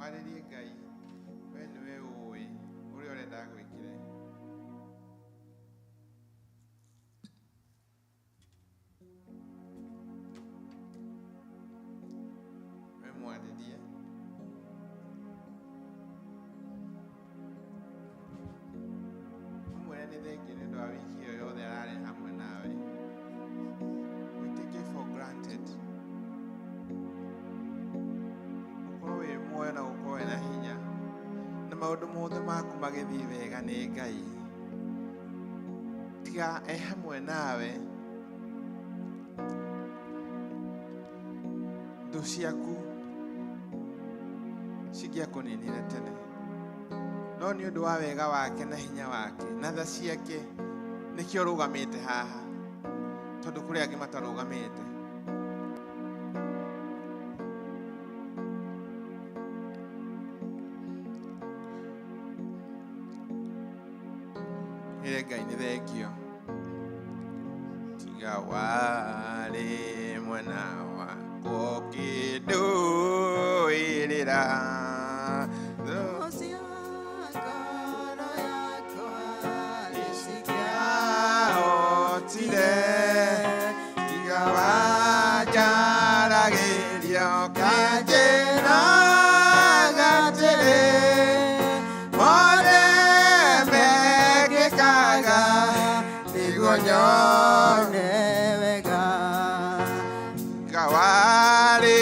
Warĩrie Ngai, we nĩwe ũĩ ũrĩa ũrenda agwĩkĩre. We mwarĩrie. Ũmwĩre nĩ thengiũ nĩ ũndũ wa wiki ĩyo yothe ararĩ hamwe nawe. We take it for granted. Gũkorwo wĩ muoyo na gũkorwo wĩna hinya na maũndũ mothe maku magĩthiĩ wega nĩ Ngai. Tiga e hamwe nawe, thũ ciaku cingĩakũninire tene. No nĩ ũndũ wa wega wake na hinya wake na tha ciake nĩkĩo ũrũgamĩte haha, tondũ kũrĩ angĩ matarũgamĩte. Ĩre Ngai nĩ thengio. Tiga warĩ mwena wakwa ũkĩndũĩrĩra. Ũcio ngoro yakwa Nĩcingĩahotire, tiga wanjaragĩria ũkanjĩraga atĩrĩ, mothe mekĩkaga nĩguo nyone nyone wega. Tiga warĩ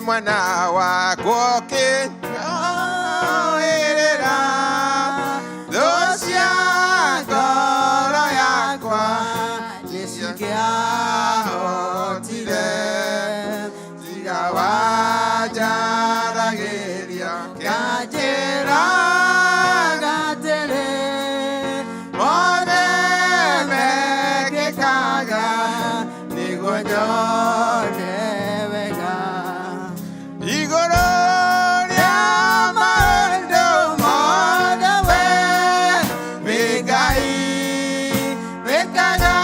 mwena wakwa ũkĩndũĩrĩra, thũ cia ngoro yakwa Nĩcingĩahotire, tiga wanjaragĩria kanjĩraga atĩrĩ, mothe mekĩkaga nĩguo nyone nyone wega. Igũrũ rĩa maũndũ mothe we wĩ Ngai wĩkaga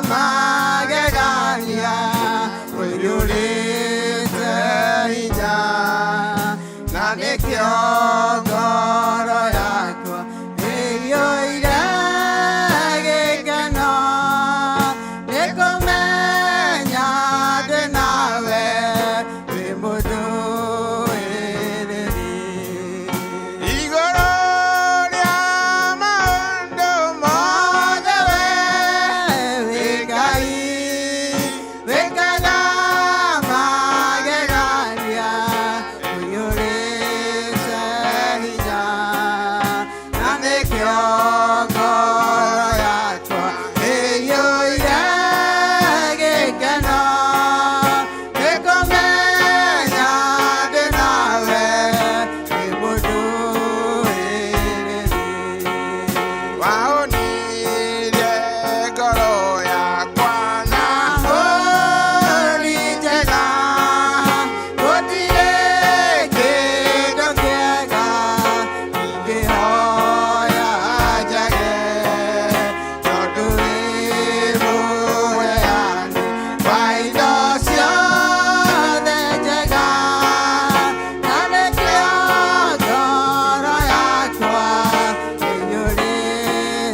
magegania ũiyũrĩte hinya na nĩkĩo ngoro yakwa Ĩiyũire gĩkeno nĩ kũmenya ndĩ nawe wĩ mũndũĩrĩri. Igũrũ rĩa maũndũ mothe we Wĩ Ngai wĩkaga magegania ũiyũrĩte hinya na nĩkĩo ngoro yakwa ĩiyũire gĩkeno nĩ kũmenya ndĩ nawe wĩ mũndũĩrĩri. Waonirie ngoro yakwa na Hũri njega, gũtirĩ kĩndũ kĩega ingĩhoya njage, tondũ wĩ mũheani wa indo ciothe njega, na nĩkĩo ngoro yakwa ĩiyũrĩte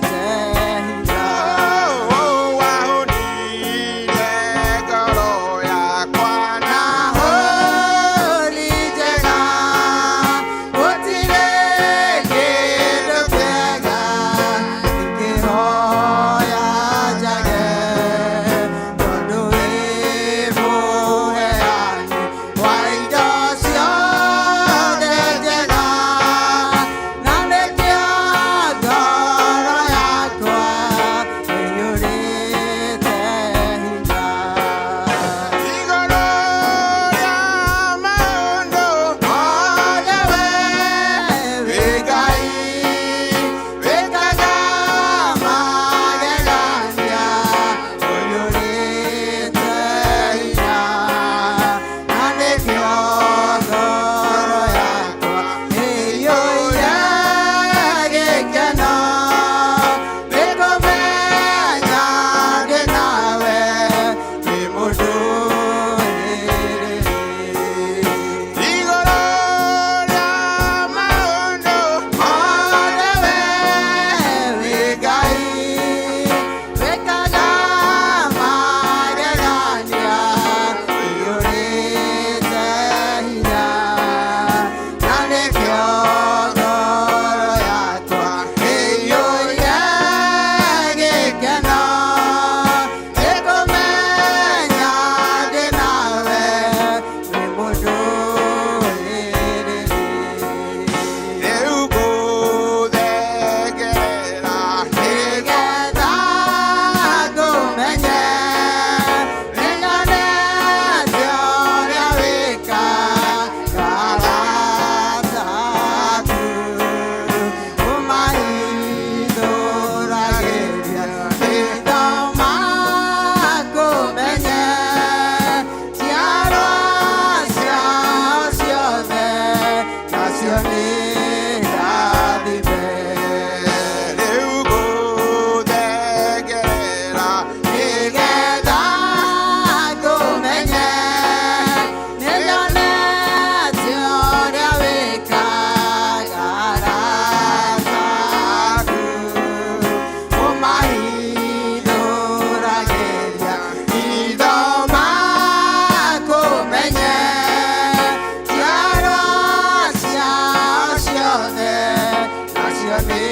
Nĩkĩo nĩ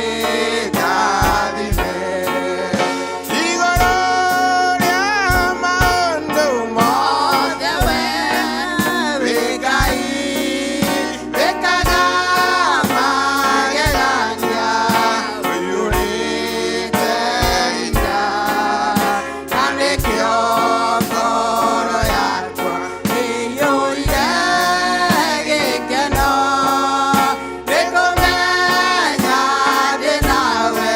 ndathime igũrũ rĩa maũndũ mothe we wĩ Ngai wĩkaga magegania ũiyũrĩte hinya na nĩkĩo ngoro yakwa ĩiyũire gĩkeno nĩ kũmenya ndĩ nawe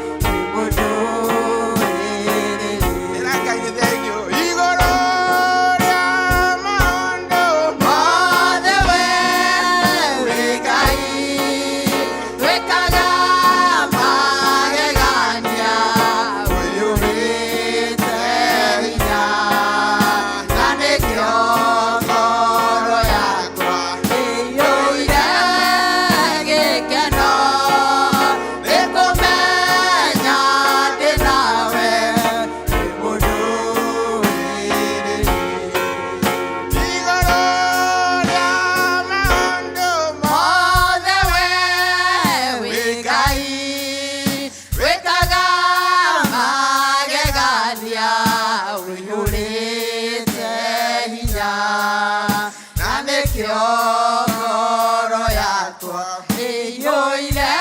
wĩ mũndũrĩrĩri. Ĩra Ngai nĩ thengiũ igũrũ rĩa maũndũ mothe we wĩ Ngai wĩkaga magegania ũiyũrĩte hinya na nĩkĩo ngoro yakwa ĩiyũire gĩkeno nĩ kũmenya ndĩ nawe wĩ mũndũrĩrĩri. Igũrũ rĩa maũndũ mothe we wĩ Ngai wĩkaga magegania ũiyũrĩte hinya na nĩkĩo ngoro yakwa ĩiyũire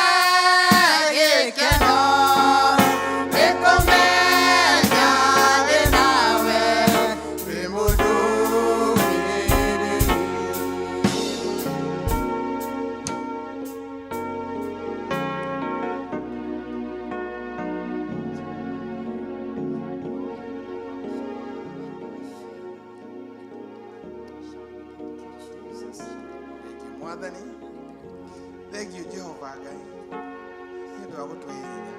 gĩkeno nĩ kũmenya ndĩ nawe wĩ mũndũrĩrĩri. Thank you, Mwathani. Thank you, Jehova Ngai. Nĩ ũndũ wa gũtũhe hinya.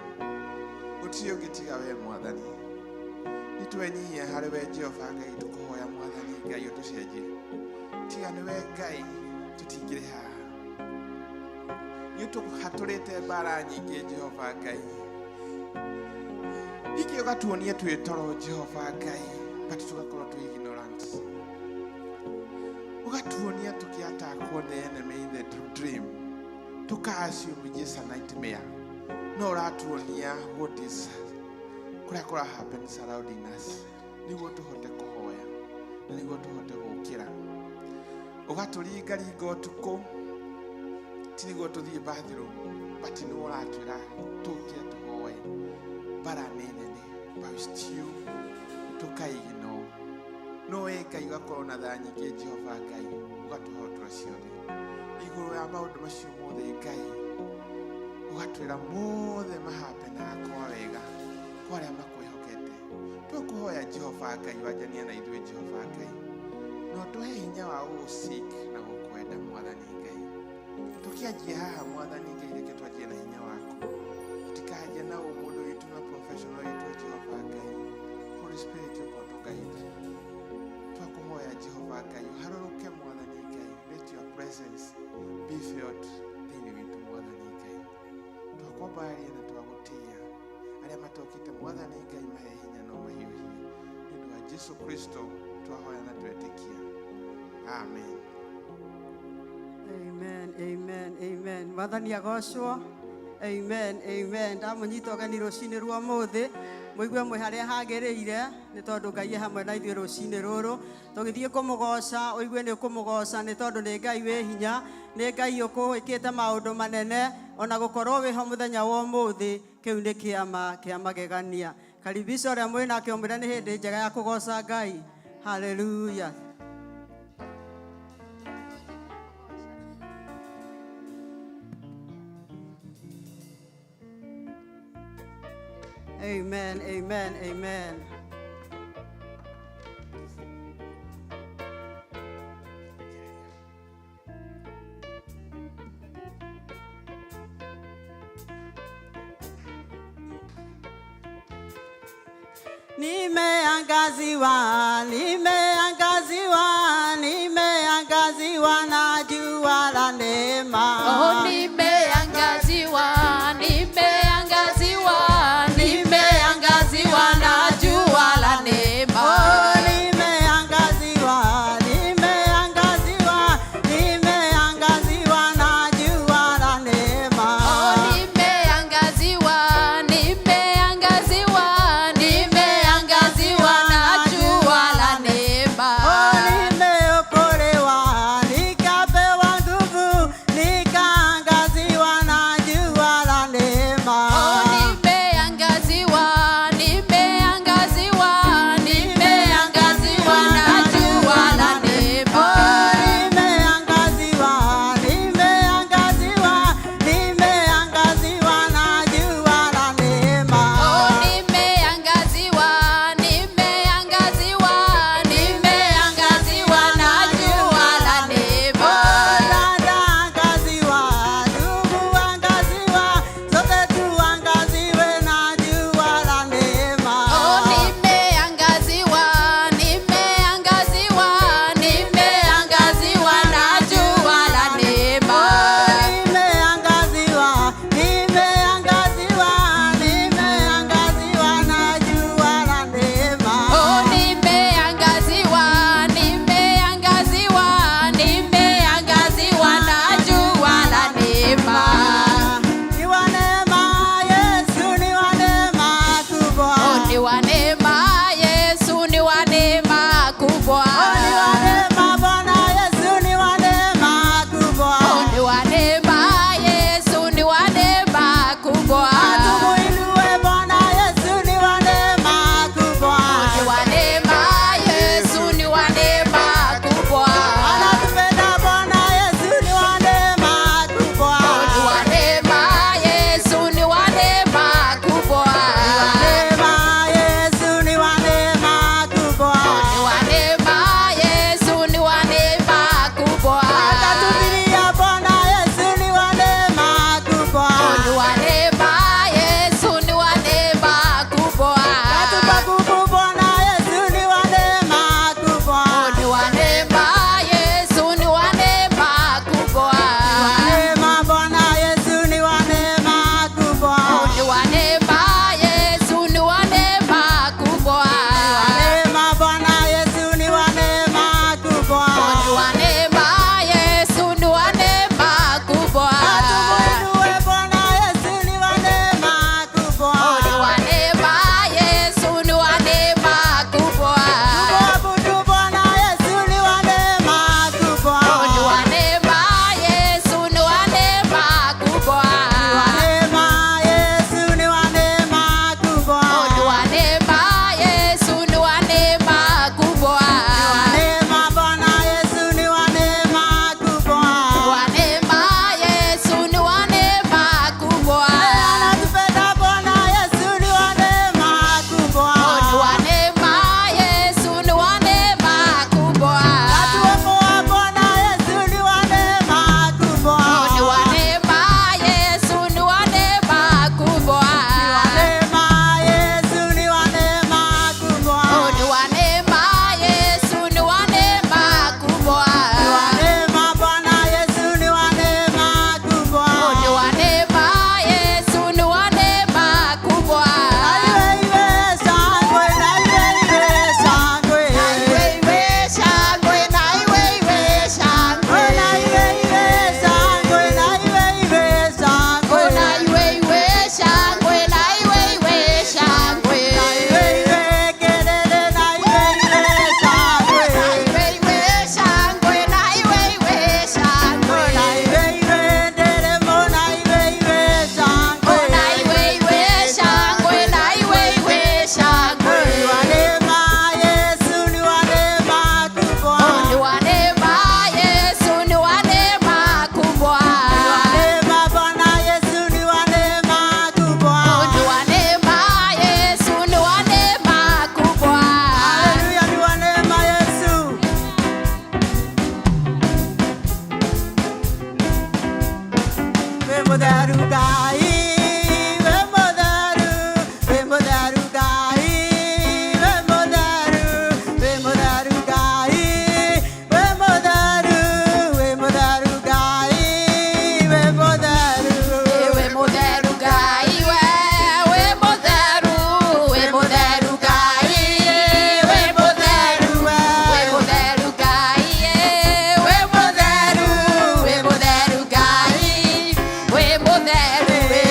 Gũtirĩ ũngĩ tiga we Mwathani. Nĩ twenyihia harĩ we Jehova Ngai tũkũhoya Mwathani Ngai ũtũcenjie. Tiga nĩ we Ngai tũtingĩrĩ haha. Nĩ ũtũhatũrĩte mbara nyingĩ Jehova Ngai. Ingĩ ũgatuonia twĩ toro Jehova Ngai, but tũgakorwo twĩ ignorant. Ũgatuonia tũkĩatakwo the enemy in the dream tũka assume just a nightmare no ũratuonia what is kũrĩa kũra happen surrounding us nĩguo tũhote kũhoya na nĩguo tũhote gũkĩra ũgatũringaringa ũtukũ ti nĩguo tũthiĩ bathroom but nĩwe ũratwĩra tũkĩre tũhoe mbara nĩ nene but still tũkaignore no we Ngai ũgakorwo na tha nyingĩ Jehova Ngai ũgatũhotora ciothe igũrũ ya maũndũ macio mothe Ngai ũgatwĩra mothe mahapenaga kwa wega kwa arĩa makwĩhokete twakũhoya Jehova Ngai wanjania na ithuĩ Jehova Ngai na ũtũhe hinya wa gũgũseek na gũkwenda Mwathani Ngai tũkĩanjia haha Mwathani Ngai reke twanjie na hinya waku tũtikanjie na ũmũndũ witũ na professional witũ Jehova Ngai Holy Spirit ũka ũtũguide twakuhoya Jehova Ngai ũharũrũke Mwathani Ngai let your presence be felt thĩinĩ witũ Mwathani Ngai twakwambararia na twagũtĩĩa arĩa matokĩte Mwathani Ngai mahe hinya no mahiũhie nĩ ũndũ wa Jesu Kristo twahoya na twetĩkia amen. Amen, amen, amen. Mwathani agocwo. Amen, amen. Ndamũnyita ũgeni rũcinĩ rwa ũmũthĩ mũigue mwĩ harĩa hagĩrĩire nĩ tondũ Ngai e hamwe na ithuĩ rũcinĩ rũrũ tũgĩthiĩ kũmũgoca ũigue nĩ ũkũmũgoca nĩ tondũ nĩ Ngai wĩ hinya nĩ Ngai ũkũĩkĩte maũndũ manene ona gũkorwo wĩho mũthenya wa ũmũthĩ kĩu nĩ kĩama kĩa magegania. Karibisha ũrĩa mwĩ nake ũmwĩre nĩ hĩndĩ njega ya kũgoca Ngai. Hallelujah. Amen, amen, amen. Nimeangaziwa, nimeangaziwa, nimeangaziwa na jua la neema. Oh, nimeangaziwa, nimeangaziwa, nimeangaziwa na jua la neema. Oh, nimeangaziwa, nimeangaziwa, nimeangaziwa na jua la neema. Oh, nimeangaziwa, Mũtheru Ngai, wĩ mũtheru, wĩ mũtheru Ngai, wĩ mũtheru, wĩ mũtheru Ngai, wĩ mũtheru, wĩ mũtheru Ngai, wĩ mũtheru. Wĩ mũtheru Ngai, we, wĩ mũtheru, wĩ mũtheru Ngai, wĩ mũtheru, wĩ mũtheru Ngai, wĩ mũtheru, wĩ mũtheru Ngai, wĩ mũtheru, wĩ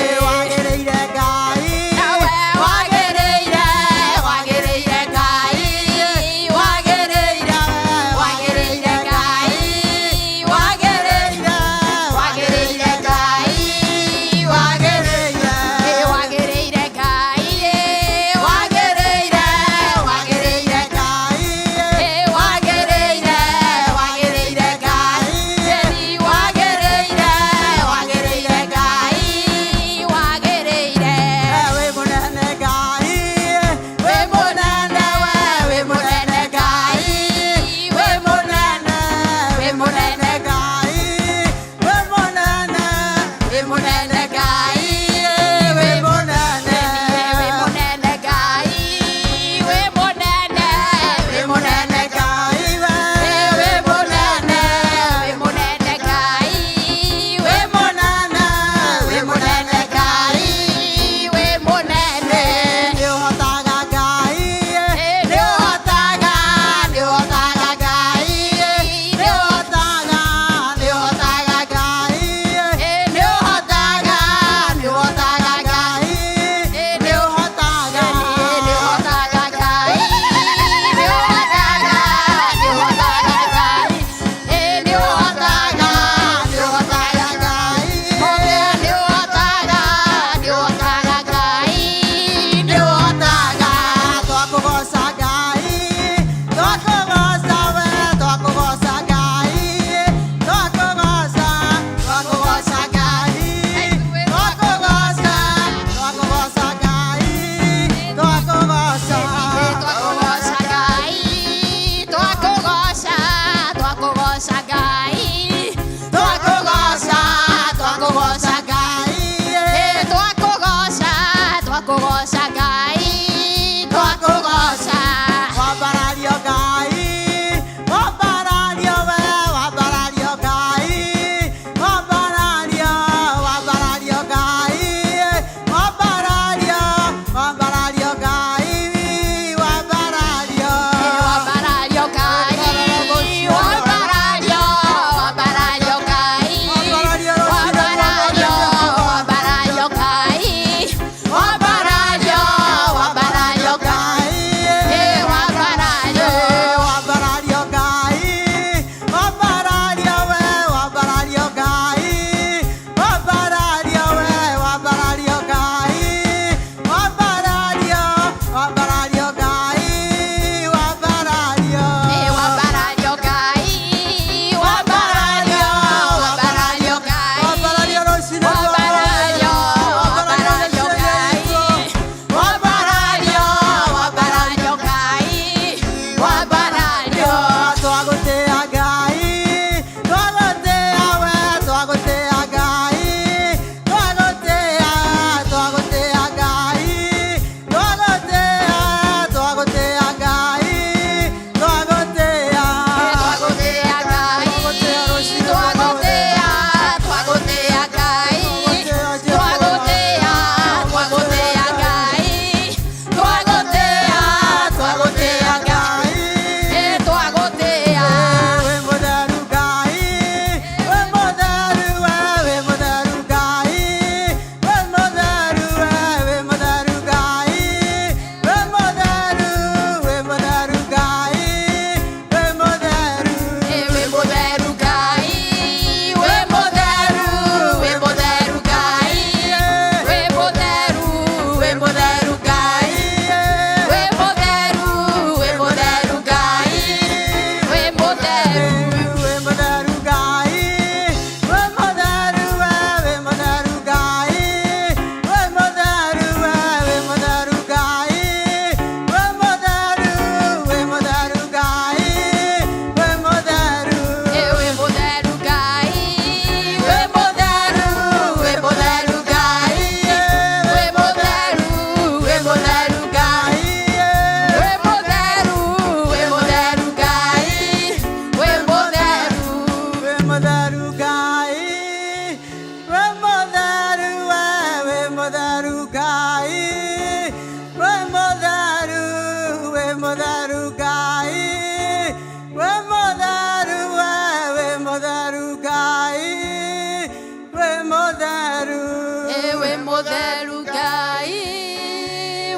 Mũtheru Ngai,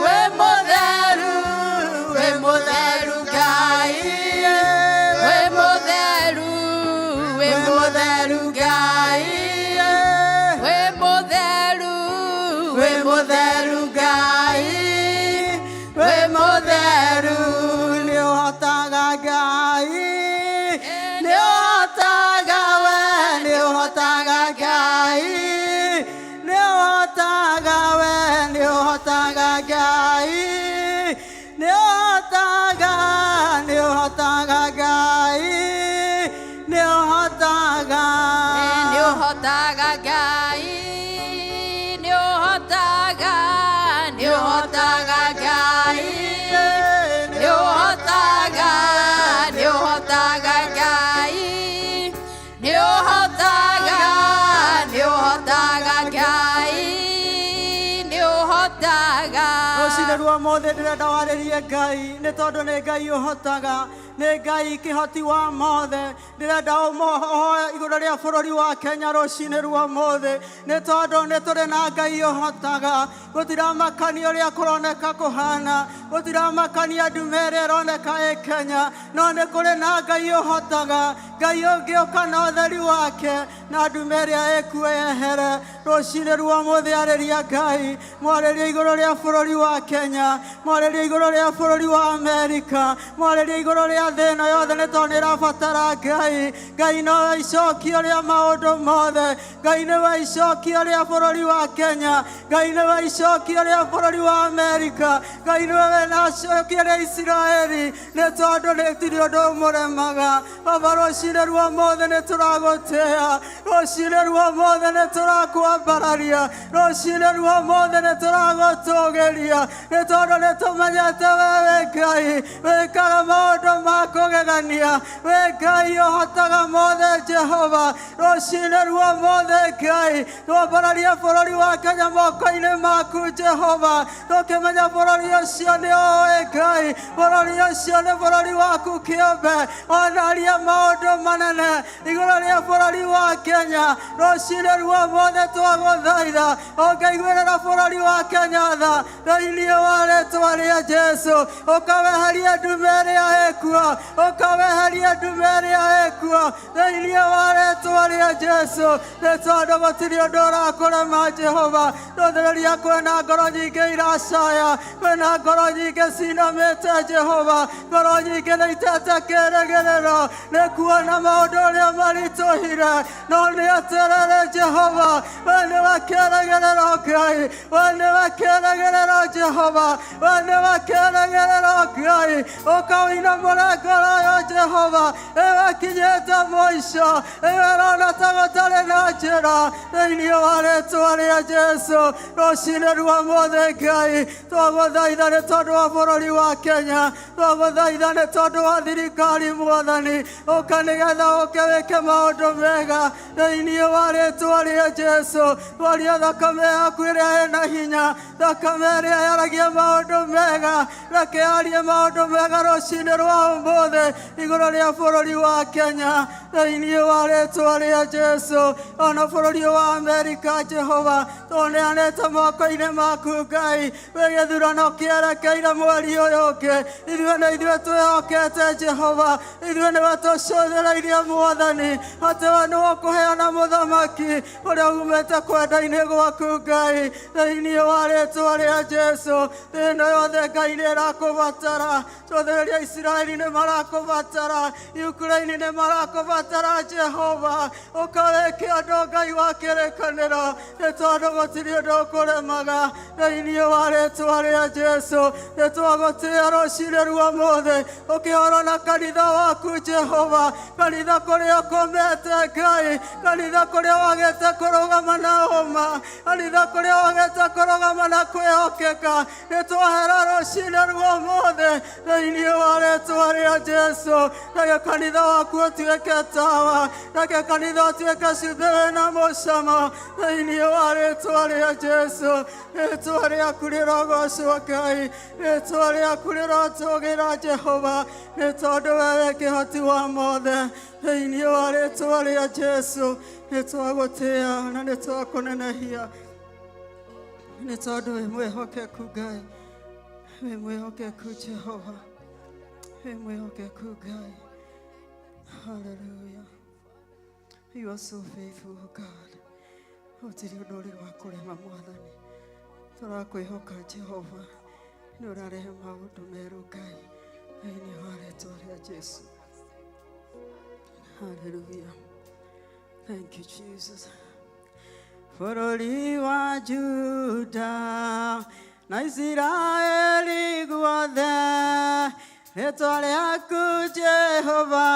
wĩ mũtheru, wĩ mũtheru Ngai, wĩ mũtheru, wĩ mũtheru Ngai, wĩ mũtheru, wĩ mũtheru Ngai, wĩ mũtheru. Nĩ ũhotaga Ngai, nĩ ũhotaga we, nĩ ũhotaga Ngai, nĩ ũhotaga we, nĩ ũhotaga Ngai, nĩ ũhotaga, nĩ ũhotaga Ngai, nĩ ũhotaga. Nĩ ũhotaga Ngai, nĩ ũhotaga, nĩ ũhotaga Ngai, nĩ ũhotaga, nĩ ũhotaga Ngai, nĩ ũhotaga, nĩ ũhotaga Ngai, nĩ ũhotaga. Rũcinĩ rwa ũmũthĩ ndĩrenda warĩrie Ngai nĩ tondũ nĩ Ngai ũhotaga, nĩ Ngai kĩhoti wa mothe. Ndĩrenda ũmũhoe igũrũ rĩa bũrũri wa Kenya rũcinĩ rwa ũmũthĩ nĩ tondũ nĩ tũrĩ na Ngai ũhotaga. Gũtiramakania ũrĩa kũroneka kũhana, gũtiramakania ndume ĩrĩa ĩroneka ĩ Kenya, no nĩ kũrĩ na Ngai ũhotaga, Ngai ũngĩũka na ũtheri wake na ndume ĩrĩa ĩkuo yehere. Rũcinĩ rwa ũmũthĩ arĩria Ngai, mwarĩrie igũrũ rĩa bũrũri wa Kenya, mwarĩrie igũrũ rĩa bũrũri wa Amerika, mwarĩrie igũrũ rĩa thĩ ĩno yothe nĩ tondũ nĩ ĩrabatara Ngai. Ngai nowe icokio rĩa maũndũ mothe. Ngai nĩwe icokio rĩa bũrũri wa Kenya, Ngai nĩwe icokio rĩa bũrũri wa Amerika, Ngai nĩwe wĩna icokio rĩa Isiraeli nĩ tondũ nĩ tirĩ ũndũ ũmũremaga. Baba, rũcinĩ rwa ũmũthĩ nĩ tũragũtĩĩa, rũcinĩ rwa ũmũthĩ nĩ tũrakwambararia, rũcinĩ rwa ũmũthĩ nĩ tũragũtũgĩria nĩ tondũ nĩ tũmenyete we wĩ Ngai wĩkaga maũndũ ma kũgegania, wĩ Ngai ũhotaga mothe. Jehova, rũcinĩ rwa ũmũthĩ Ngai twambararia bũrũri wa Kenya moko-inĩ maku Jehova, tũkĩmenya bũrũri ũcio nĩ ũĩ Ngai, bũrũri ũcio nĩ bũrũri waku kĩũmbe. Onaria maũndũ manene igũrũ rĩa bũrũri wa Kenya. Rũcinĩ rwa ũmũthĩ twagũthaitha ũngĩiguĩrĩra bũrũri wa Kenya tha thĩinĩ wa rĩtwa rĩa Jesu, ũkaweheria ndume ĩrĩa ĩkuo, ũkaweheria ndume ĩrĩa ĩkuo thĩinĩ wa rĩtwa rĩa Jesu nĩ tondũ gũtirĩ ũndũ ũrakũrema Jehova. Rũthĩrĩria kwĩna ngoro nyingĩ iracaya, kwĩna ngoro nyingĩ cinamĩte Jehova, ngoro nyingĩ nĩ itete kĩrĩgĩrĩro nĩ kuona maũndũ ũrĩa maritũhire, no nĩ atĩrĩrĩ Jehova, we nĩwe kĩrĩgĩrĩro Ngai, we nĩwe kĩrĩgĩrĩro Jehova, we nĩwe kĩrĩgĩrĩro Ngai. Ũkawinamũre ngoro yo Jehova ĩgakinyĩte mũico, ĩyo ĩrona ta gũtarĩ na njĩra thĩinĩ wa rĩtwa rĩa Jesu. Rũcinĩ rwa ũmũthĩ Ngai twagũthaitha nĩ tondũ wa bũrũri wa Kenya, twagũthaitha nĩ tondũ wa thirikari Mwathani, ũka nĩgetha ũke wĩke maũndũ mega thĩinĩ wa rĩtwa rĩa Jesu. Twaria thakame yaku ĩrĩa ĩna hinya, thakame ĩrĩa yaragia maũndũ mega, reke yarie maũndũ mega rũcinĩ rwa ũmũthĩ igũrũ rĩa bũrũri wa Kenya thĩinĩ wa rĩtwa rĩa Jesu. Ona bũrũri wa Amerika Jehova tũneanĩte moko-inĩ maku Ngai, wĩ gĩthurano kĩerekeire mweri ũyũ ũngĩ, ithuĩ nĩ ithuĩ twĩhokete Jehova, ithuĩ nĩwe tũcũthĩrĩirie Mwathani atĩ we nĩwe ũkũheana mũthamaki ũrĩa umĩte kwenda-inĩ gwaku Ngai thĩinĩ wa rĩtwa rĩa Jesu. Thĩ ĩno yothe Ngai nĩ ĩrakũbatara, cũthĩrĩria Isiraeli nĩ marakũbatara, Ukraine nĩ marakũbatara Jehova, ũkawĩke ũndũ Ngai wa kĩrĩkanĩro nĩ tondũ gũtirĩ ũndũ ũkũremaga thĩinĩ wa rĩtwa rĩa Jesu. Nĩ twagũtĩĩa rũcinĩ rwa ũmũthĩ ũkĩhoro na kanitha waku Jehova, kanitha kũrĩa ũkomete Ngai, kanitha kũrĩa wagĩte kũrũgama na ũma, kanitha kũrĩa wagĩte kũrũgama na kwĩhokeka, nĩ twahera rũcinĩ rwa ũmũthĩ thĩinĩ wa rĩtwa rĩa Jesu. Reke kanitha waku ũtuĩke tawa, reke kanitha ũtuĩke cumbĩ wĩna mũcamo thĩinĩ wa rĩtwa rĩa Jesu. Rĩtwa rĩaku rĩrogocwo Ngai, rĩtwa rĩaku rĩrotũgĩra Jehova nĩ tondũ we wĩ kĩhoti wa mothe thĩinĩ wa rĩtwa rĩa Jesu. Nĩ twagũtĩĩa na nĩ twakũnenehia. Nĩ tondũ wĩ mwĩhokeku Ngai, wĩ mwĩhokeku Jehova, wĩ mwĩhokeku Ngai. Hallelujah. You are so faithful, oh God. Gũtirĩ ũndũ ũrĩ wa kũrema Mwathani. Tũrakwĩhoka Jehova, nĩ ũrarehe maũndũ merũ Ngai, thĩinĩ wa rĩtwa rĩa Jesu. Hallelujah. Thank you, Jesus. Bũrũri wa Juda na Isiraeli guothe, rĩtwa rĩaku Jehova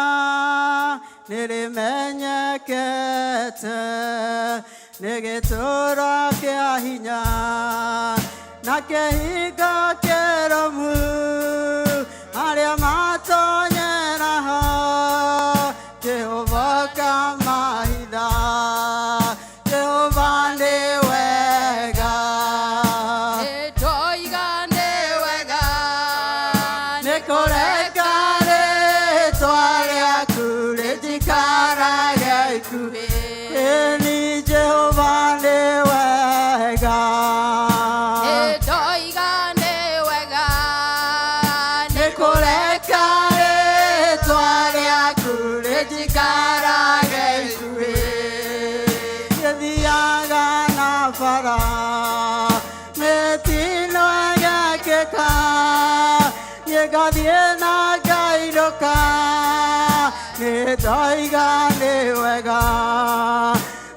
nĩ rĩmenyekete, nĩ gĩtũũro kĩa hinya na kĩhingo kĩrũmu, arĩa matonyera ho Jehova kamahitha. Jehova nĩ wega. Nĩndoiga nĩ wega. Nĩ kũreka rĩtwa rĩaku rĩnjikarage ikuhĩ. Ĩni Jehova nĩ wega. Nĩndoiga nĩ wega. Nĩ kũreka rĩtwa rĩaku rĩnjikarage ikuhĩ. Gĩthiaga na bara mĩtino ĩgekĩka, nĩngathiĩ na ngainũka, nĩndoiga nĩ wega.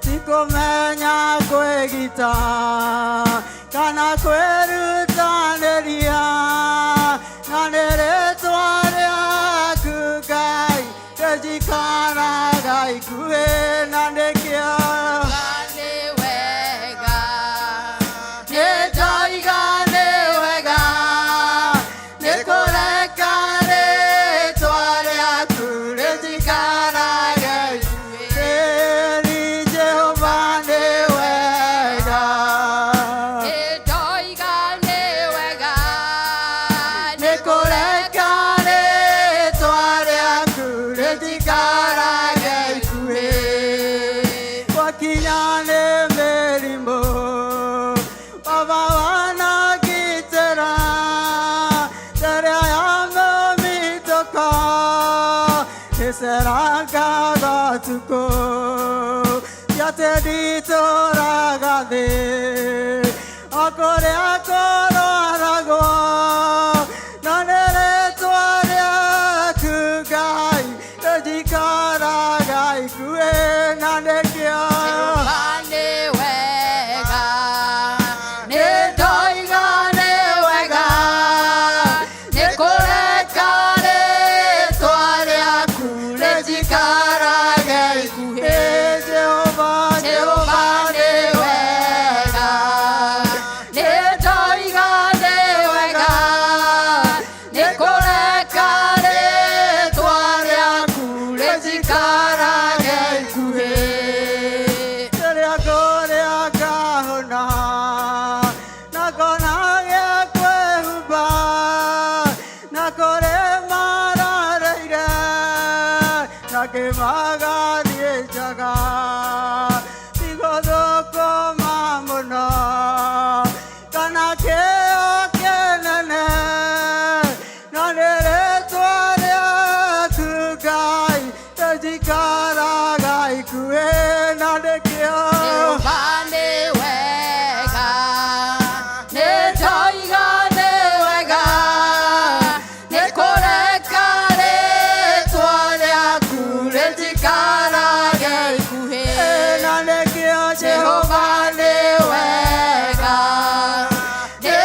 Tikũmenya kwĩgita kana kwĩrutanĩria, na nĩ rĩtwa rĩaku Ngai rĩnjikaraga ikuhĩ, na nĩkĩo Nĩ wega. Nĩndoiga nĩ wega, nĩ kũreka rĩtwa rĩaku rĩnjikarage ikuhĩ. Jehova nĩ wega. Nĩndoiga nĩ wega. Nĩ kũreka rĩtwa rĩaku rĩnjikarage ikuhĩ. Gwakinya nĩ mĩrimũ, Baba wanagitĩra, rĩrĩa ya mũmitũko ĩcerangaga ũtukũ, ti atĩ nditũraga thĩ o kũrĩa kũrwaragwo, no nĩ rĩtwa rĩaku Ngai rĩnjikaraga ikuhĩ, na nĩkĩo Jehova nĩ wega. Nĩndoiga nĩ wega. Nĩ kũreka rĩtwa rĩaku rĩnjikarage ikuhĩ. Jehova, Jehova nĩ wega. Nĩndoiga nĩ wega. Nĩ kũreka rĩtwa rĩaku rĩnjikarage ikuhĩ. Rĩrĩa ngũrĩa ngahũna na ngona gĩa kwĩhumba, na kũrĩ marareire na kĩmagathiĩ njaga, tigũthũkũma mũno kana kĩo kĩnene, no nĩ rĩtwa rĩaku Ngai rĩnjikaraga ikuhĩ, na nĩkĩo Jehova nĩ wega. Nĩndoiga nĩ wega. Nĩ kũreka rĩtwa rĩaku rĩnjikarage ikuhĩ. Na nĩkĩo Jehova nĩ wega. Nĩ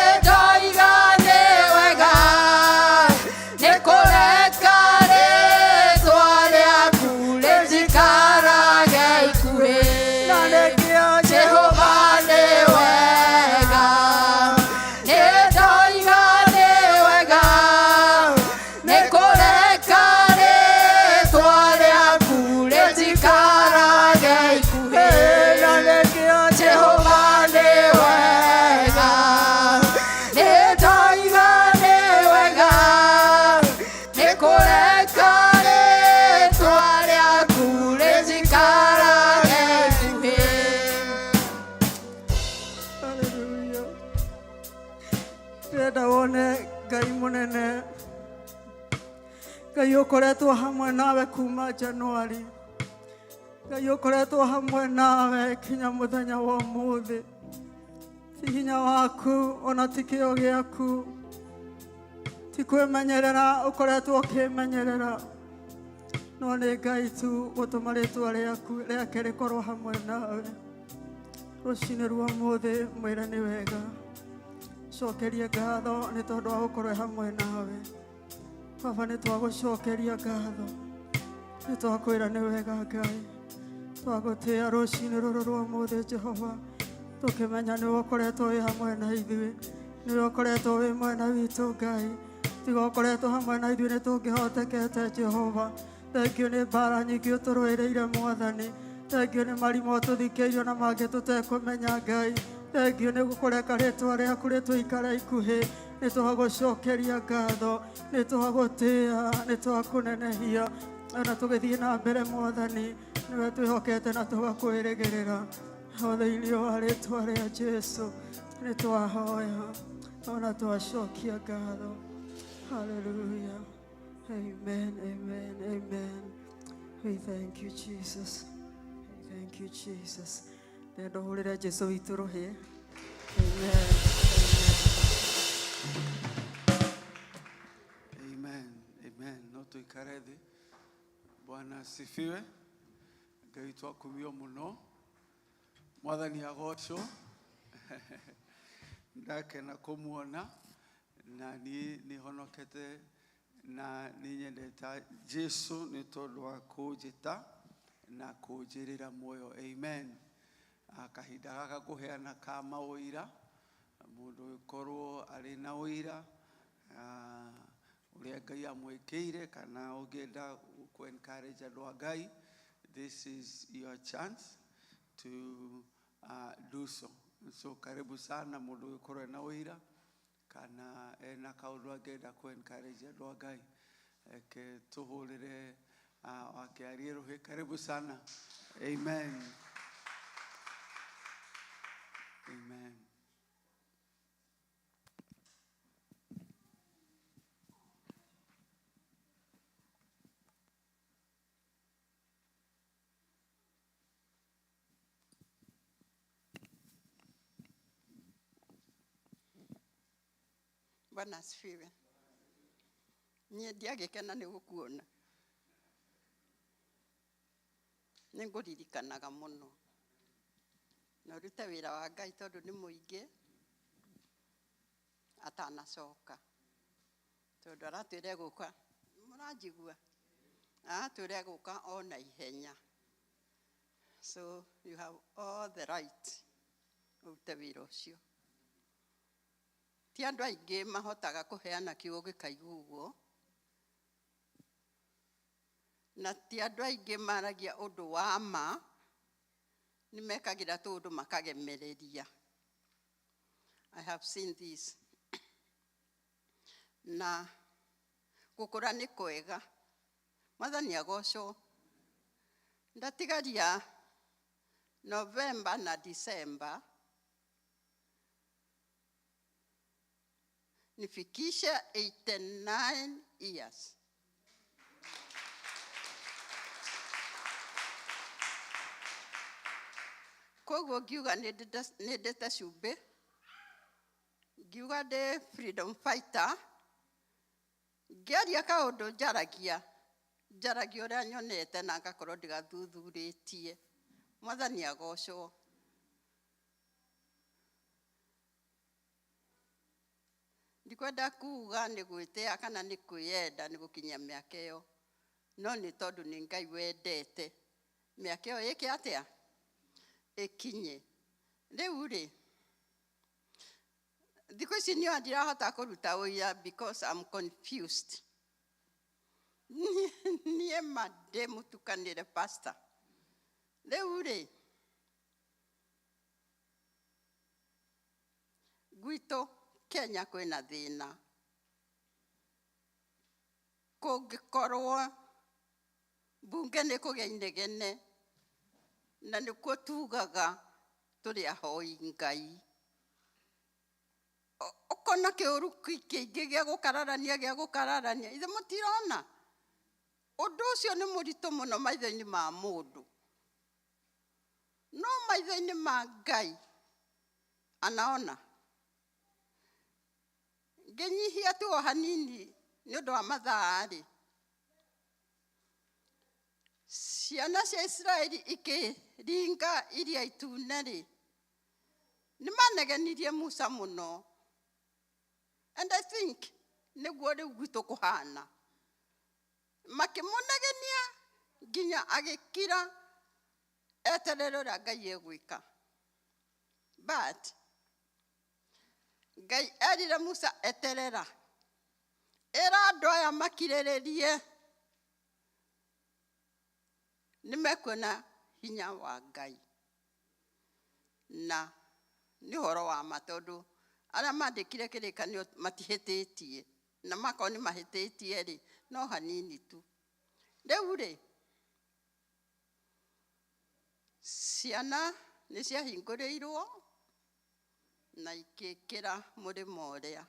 Ndĩrenda wone Ngai mũnene, Ngai ũkoretwo hamwe nawe kuma Januari, Ngai ũkoretwo hamwe nawe kinya mũthenya wa ũmũthĩ. Ti hinya waku ona ti kĩo gĩaku, ti kwĩmenyerera ũkoretwo ũkĩmenyerera, no nĩ Ngai tu gũtũma rĩtwa rĩaku rĩake rĩkorwo hamwe nawe. Rũcinĩ rwa ũmũthĩ mwĩre nĩ wega, cokerie ngatho nĩ tondũ wa gũkorwo e hamwe nawe. Baba, nĩ twagũcokeria ngatho, nĩ twakwĩra nĩ wega Ngai, twagũtĩĩa rũcinĩ rũrũ rwa ũmũthĩ Jehova, tũkĩmenya nĩwe ũkoretwo wĩ hamwe na ithuĩ, nĩwe ũkoretwo wĩ mwena witũ Ngai. Tiga ũkoretwo hamwe na ithuĩ nĩ tũngĩhotekete Jehova. Thengiũ nĩ mbara nyingĩ ũtũrũĩrĩire Mwathani, thengiũ nĩ marimũ ũtũthikĩirio na mangĩ tũtekũmenya Ngai, thengiũ nĩ gũkũreka rĩtwa rĩaku rĩtũikare ikuhĩ. Nĩ twagũcokeria ngatho, nĩ twagũtĩĩa, nĩ twakũnenehia, ona tũgĩthiĩ na mbere Mwathani, nĩwe twĩhokete na tũgakwĩrĩgĩrĩra. O thĩinĩ wa rĩtwa rĩa Jesu nĩ twahoya ona twacokia ngatho. Hallelujah. Amen, amen, amen. We thank you, Jesus. We thank you, Jesus. Ndĩrenda ũhũrĩre Jesu witũ rũhĩ. Amen. Amen. Amen. No tuikare thĩ. Bwana asifiwe. Ngai witũ akumio mũno. Mwathani agocwo. Ndakena kũmuona na niĩ nĩ honokete na nĩ nyendete Jesu nĩ tondũ wa kũnjĩta na kũnjĩrĩra muoyo. Amen. Kahinda gaka kũheana ka maũira, mũndũ ũgĩkorwo arĩ na ũira ũrĩa Ngai amwĩkĩire, kana ũngĩenda kũ encourage andũ a Ngai, this is your chance to do so. So karibu sana mũndũ ũgĩkorwo ena ũira kana ena kaũndũ angĩenda kũ encourage andũ a Ngai, reke tũhũrĩre wakĩarie rũhĩ. Karibu sana. Amen. Amen. Bwana asifiwe. Niĩ ndiagĩkena nĩ gũkuona, nĩ ngũririkanaga mũno, na ũrute wĩra wa Ngai tondũ nĩ mũingĩ atanacoka, tondũ aratwĩra egũka, mũranjigua, aratwĩra egũka o na ihenya. So you have all the right ũrute wĩra ũcio. Ti andũ aingĩ mahotaga kũheana kiugo gĩkaiguo, na ti andũ aingĩ maragia ũndũ wa ma, nĩ mekagĩra tũũndũ makagemereria. I have seen this. Na gũkũra nĩ kwega. Mwathani agocwo. Ndatigaria November na December nifikishe 89 years. Koguo ngiuga nĩ ndĩte cumbĩ, ngiuga ndĩ freedom fighter, ngĩaria kaũndũ njaragia, njaragia ũrĩa nyonete na ngakorwo ndigathuthurĩtie. Mwathani agocwo. Ndikwenda kuga nĩ gwĩtĩa kana nĩ kwĩyenda nĩ gũkinyia mĩaka ĩyo, no nĩ tondũ nĩ Ngai wendete mĩaka ĩyo ĩke atĩa, ĩkinye. Rĩu rĩ, thikũ ici niĩ ndirahota kũruta ũira because I'm confused. Niĩ ma ndĩ mũtukanĩre pastor. Rĩu rĩ, gwitũ Kenya kwĩna thĩna. Kũngĩkorwo mbunge nĩ kũgĩa inegene, na nĩkuo tugaga tũrĩ ahoi Ngai. Magakorwo na kĩũru kĩingĩ gĩa gũkararania gĩa gũkararania. Ithe mũtirona ũndũ ũcio nĩ mũritũ mũno maitho-inĩ ma mũndũ, no maitho-inĩ ma Ngai anaona. Ngĩnyihia tu o hanini nĩ ũndũ wa mathaa rĩ, ciana cia Isiraeli ikĩringa Iria Itune rĩ, nĩ manegenirie Musa mũno. And I think nĩguo rĩu gwitũ kũhana. Makĩmũnegenia nginya agĩkira eterere ũrĩa Ngai egwĩka. But Ngai erire Musa, eterera, ĩra andũ aya makirĩrĩrie, nĩ mekuona hinya wa Ngai. Na nĩ ũhoro wa ma, tondũ arĩa mandĩkire kĩrĩkanĩro matihĩtĩtie, na makorwo nĩ mahĩtĩtie rĩ, no hanini tu. Rĩu rĩ, ciana nĩ ciahingũrĩirwo na ikĩkĩra mũrĩmo ũrĩa,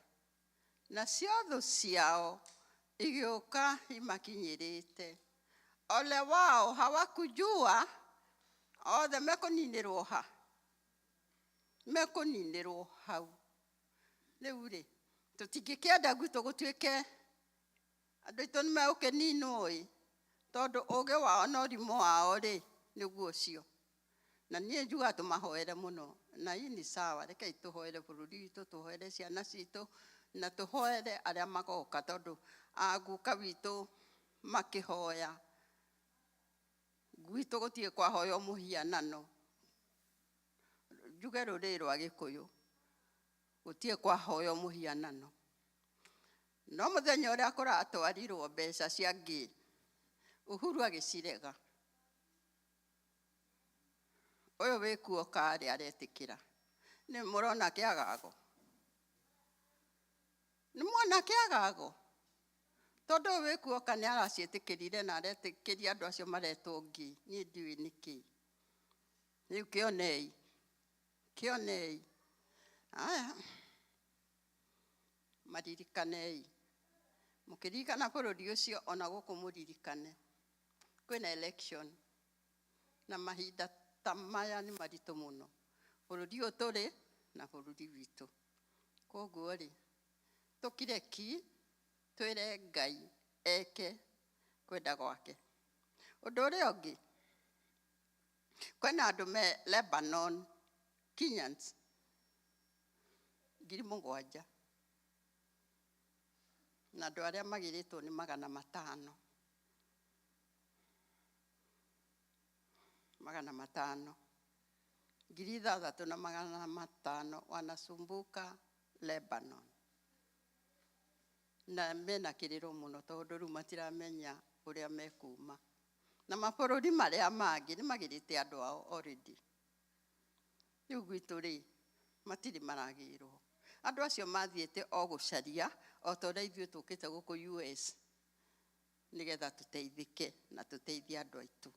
nacio thũ ciao igĩũka imakinyĩrĩte. Ole wao, hawakujua othe mekũninĩrwo ha, mekũninĩrwo hau. Rĩu rĩ, tũtingĩkĩenda gwitũ gũtuĩke andũ aitũ nĩ megũkĩninwo ĩ, tondũ ũgĩ wao na ũrimũ wao rĩ, nĩguo ũcio. Na niĩ njugaga tũmahoere mũno, na hii ni sawa. Rekei tũhoere bũrũri witũ, tũhoere ciana citũ, na tũhoere arĩa magoka, tondũ aguka witũ makĩhoya gwitũ gũtirĩ kwahoywo mũhianano. Njuge rũrĩrĩ rwa Gĩkũyũ gũtirĩ kwahoywo mũhianano, no mũthenya ũrĩa kũratwarirwo mbeca cia ngĩ, Uhuru agĩcirega. Ũyũ wĩkuo karĩ aretĩkĩra. Nĩ mũrona kĩagago, nĩ muona kĩagago, tondũ ũyũ wĩkuoka nĩ araciĩtĩkĩrire na aretĩkĩria andũ acio maretwo ngi. Niĩ ndiũĩ nĩkĩ. Rĩu kĩonei, kĩonei, aya maririkanei, mũkĩririkana bũrũri ũcio, ona gũkũ mũririkane kwĩna election, na mahinda ta maya nĩ maritũ mũno bũrũri ũyũ tũrĩ na bũrũri witũ. Koguo rĩ, tũkire ki, twĩre Ngai eke kwenda gwake. Ũndũ ũrĩa ũngĩ, kwĩna andũ me Lebanon, Kenyans 7,000, na andũ arĩa magĩrĩtwo nĩ 500, 500, 6,500 wanasumbuka Lebanon, na mena kĩrĩro mũno, tondũ rĩu matiramenya ũrĩa mekuma, na mabũrũri marĩa mangĩ nĩ magĩrĩte andũ ao already. Rĩu gwitũ rĩ, matirĩ maragĩrwo. Andũ acio mathiĩte o gũcaria, o ta ũrĩa ithuĩ tũkĩte gũkũ US nĩgetha tũteithĩke na tũteithie andũ aitũ.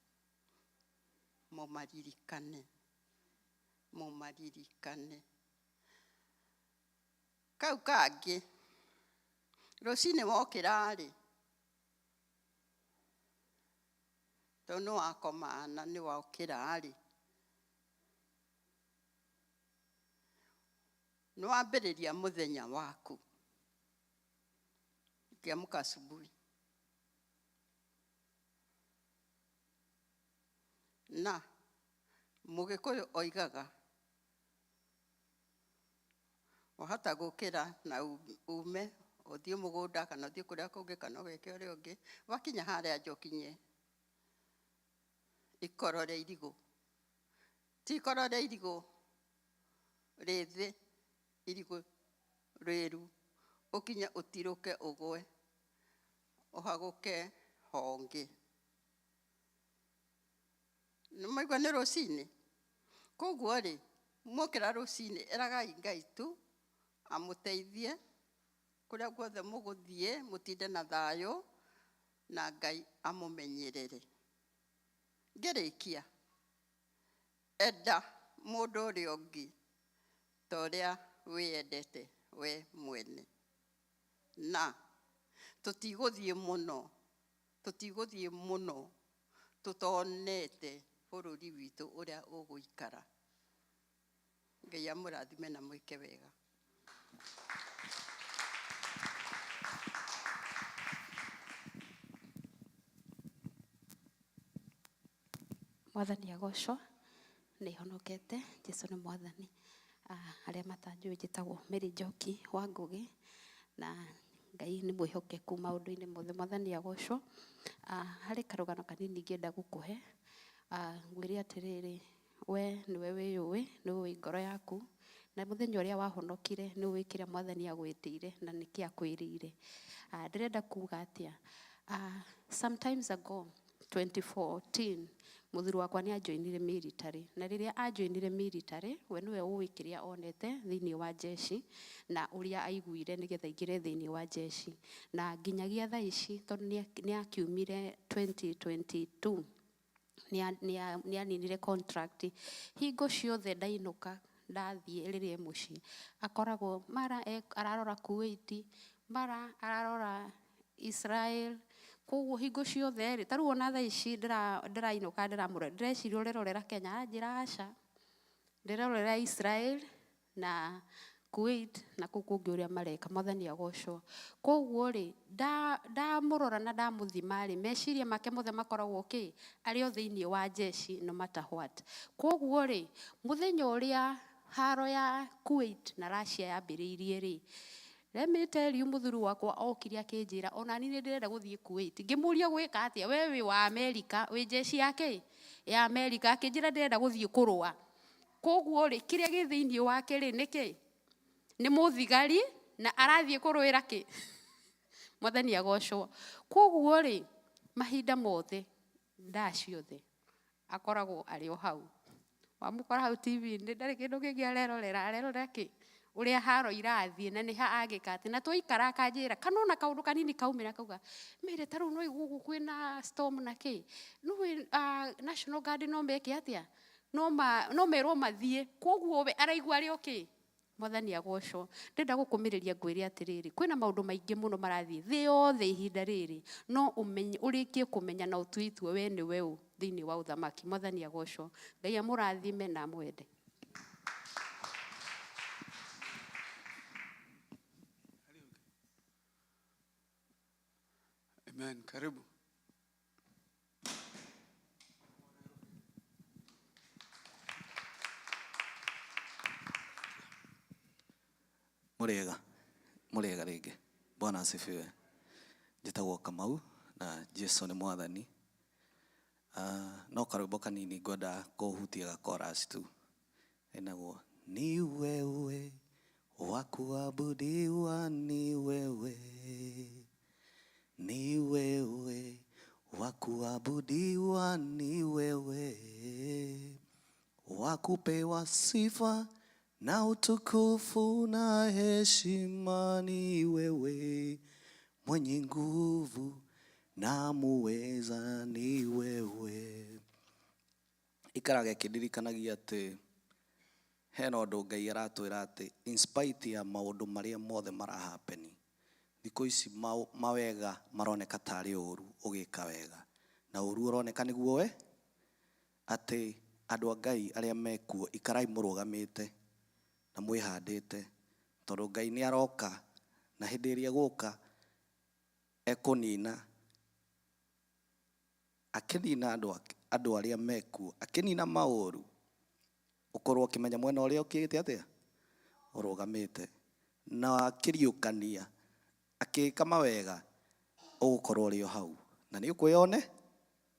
Mũmaririkane, mũmaririkane. Kau kangĩ, rũcinĩ wokĩra rĩ, tondũ nĩ wakoma na nĩ wokĩra rĩ, nĩ wambĩrĩria mũthenya waku. Ukiamka asubuhi, na Mũgĩkũyũ oigaga wahota gũkĩra na ume ũthiĩ mũgũnda, kana ũthiĩ kũrĩa kũngĩ, kana ũgeke ũrĩa ũngĩ. Wakinya harĩa nja, ũkinye ikoro rĩa irigũ, ti ikoro rĩa irigũ rĩthĩ, irigũ rĩru, ũkinye ũtirũke, ũgwe, ũhagũke honge. Nĩ maigua nĩ rũcinĩ. Koguo rĩ, mwokĩra rũcinĩ, ĩragai Ngai tu amũteithie kũrĩa guothe mũgũthiĩ, mũtinde na thayũ, na Ngai amũmenyerere. Ngĩrĩkia, enda mũndũ ũrĩa ũngĩ ta ũrĩa wĩyendete We mwene na tũtigũthiĩ mũno, tũtigũthiĩ mũno tũtonete bũrũri witũ ũrĩa ũgũikara. Ngai amũrathime na mwĩke wega. Mwathani agocwo. Nĩ honokete, Jesu nĩ mwathani. Arĩa matanjũĩ, njĩtagwo Mary Njoki wa Ngũgĩ, na Ngai nĩ mwĩhokeku maũndũ-inĩ mothe. Mwathani agocwo. Harĩ karũgano kanini ingĩenda gũkũhe. Ngwĩre atĩrĩrĩ, we nĩwe wĩyũĩ, nĩwe ũĩ ngoro yaku, na mũthenya ũrĩa wahonokire nĩ ũĩ kĩrĩa mwathani agwĩtĩire na nĩkĩ akwĩrĩire. Ndĩrenda kuga atĩa? Sometimes ago, 2014, mũthuri wakwa nĩ anjoinire military, na rĩrĩa anjoinire military, we nĩwe ũĩ kĩrĩa onete thĩinĩ wa jeshi na ũrĩa aiguire nĩgetha aingĩre thĩinĩ wa jeshi, na nginyagia thaa ici, tondũ nĩ akiumire 2022, nĩ aninire contract. Hingo ciothe ndainũka, ndathiĩ rĩrĩa e mũciĩ, akoragwo mara ararora Kuwait, mara ararora Israel. Koguo hingo ciothe rĩ, ta rĩu ona thaa ici ndĩrainũka, ndĩramũrora, ndĩreciria ũrerorera Kenya, aranjĩra aca, ndĩrerorera Israel na Kuwait na kũu kũngĩ ũrĩa mareka. Mwathani agocwo. Koguo rĩ, ndamũrora na ndamũthima rĩ, meciria make mothe makoragwo kĩ arĩ o thĩinĩ wa jeshi, no matter what. Koguo rĩ, mũthenya ũrĩa haro ya Kuwait na Russia yambĩrĩirie rĩ, let me tell you, mũthuri wakwa okire akĩnjĩra, "Ona niĩ nĩ ndĩrenda gũthiĩ Kuwait." Ngĩmũria, "Gwĩka atĩa we wĩ wa Amerika, wĩ jeshi ya kĩ ya Amerika?" Akĩnjĩra, "Ndĩrenda gũthiĩ kũrũa." Koguo rĩ, kĩrĩa gĩ thĩinĩ wake rĩ, nĩkĩ nĩ mũthigari na arathiĩ kũrũĩra kĩ? Mwathani agocwo. Koguo rĩ, mahinda mothe, ndaa ciothe, akoragwo arĩ o hau. Wamũkora hau TV-inĩ, ndarĩ kĩndũ kĩngĩ arerorera, arerorera kĩ ũrĩa haro irathiĩ na nĩ ha angĩka atĩ. Na twaikara akanjĩra, kana ona kaũndũ kanini kaumĩra, akauga, "Mĩrĩ, ta rĩu no gũkũ kwĩna storm na kĩ, nĩũĩ National Guard no meke atĩa, no merwo mathiĩ." Koguo we araigua arĩ okay. Mwathani agocwo. Ndĩrenda gũkũmĩrĩria ngwĩre atĩrĩrĩ, kwĩna maũndũ maingĩ mũno marathiĩ thĩ yothe ihinda rĩrĩ, no ũmenye, ũrĩkie kũmenya na ũtue itua we nĩwe ũ thĩinĩ wa ũthamaki. Mwathani agocwo. Ngai amũrathime na amwende. Amen. Karibu. Mũrĩega, mũrĩega rĩngĩ. Bwana asifiwe. Njĩtagwo Kamau na Jesu nĩ mwathani. No karwĩmbo kanini ngwenda kũhutia ga chorus tu. Ĩnagwo, "Ni wewe wa kuabudiwa, ni wewe, ni wewe wa kuabudiwa, ni wewe wa kupewa sifa na utukufu na heshima, ni wewe mwenye nguvu na muweza, ni wewe." Ikaraga ĩkĩndirikanagia atĩ hena ũndũ Ngai aratwĩra atĩ in spite ya maũndũ marĩa mothe marahapeni thikũ ici, mawega maroneka tarĩ ũru ũgĩka wega na ũru ũroneka nĩguo we, atĩ andũ a Ngai arĩa mekuo, ikarai mũrũgamĩte na mwĩhandĩte, tondũ Ngai nĩ aroka, na hĩndĩ ĩrĩa egũka ekũnina, akĩnina andũ arĩa mekuo, akĩnina maũru, ũkorwo ũkĩmenya mwena ũrĩa ũkĩte atĩa ũrũgamĩte, na akĩriũkania akĩka mawega, ũgũkorwo ũrĩ o hau na nĩ ũkwĩyone.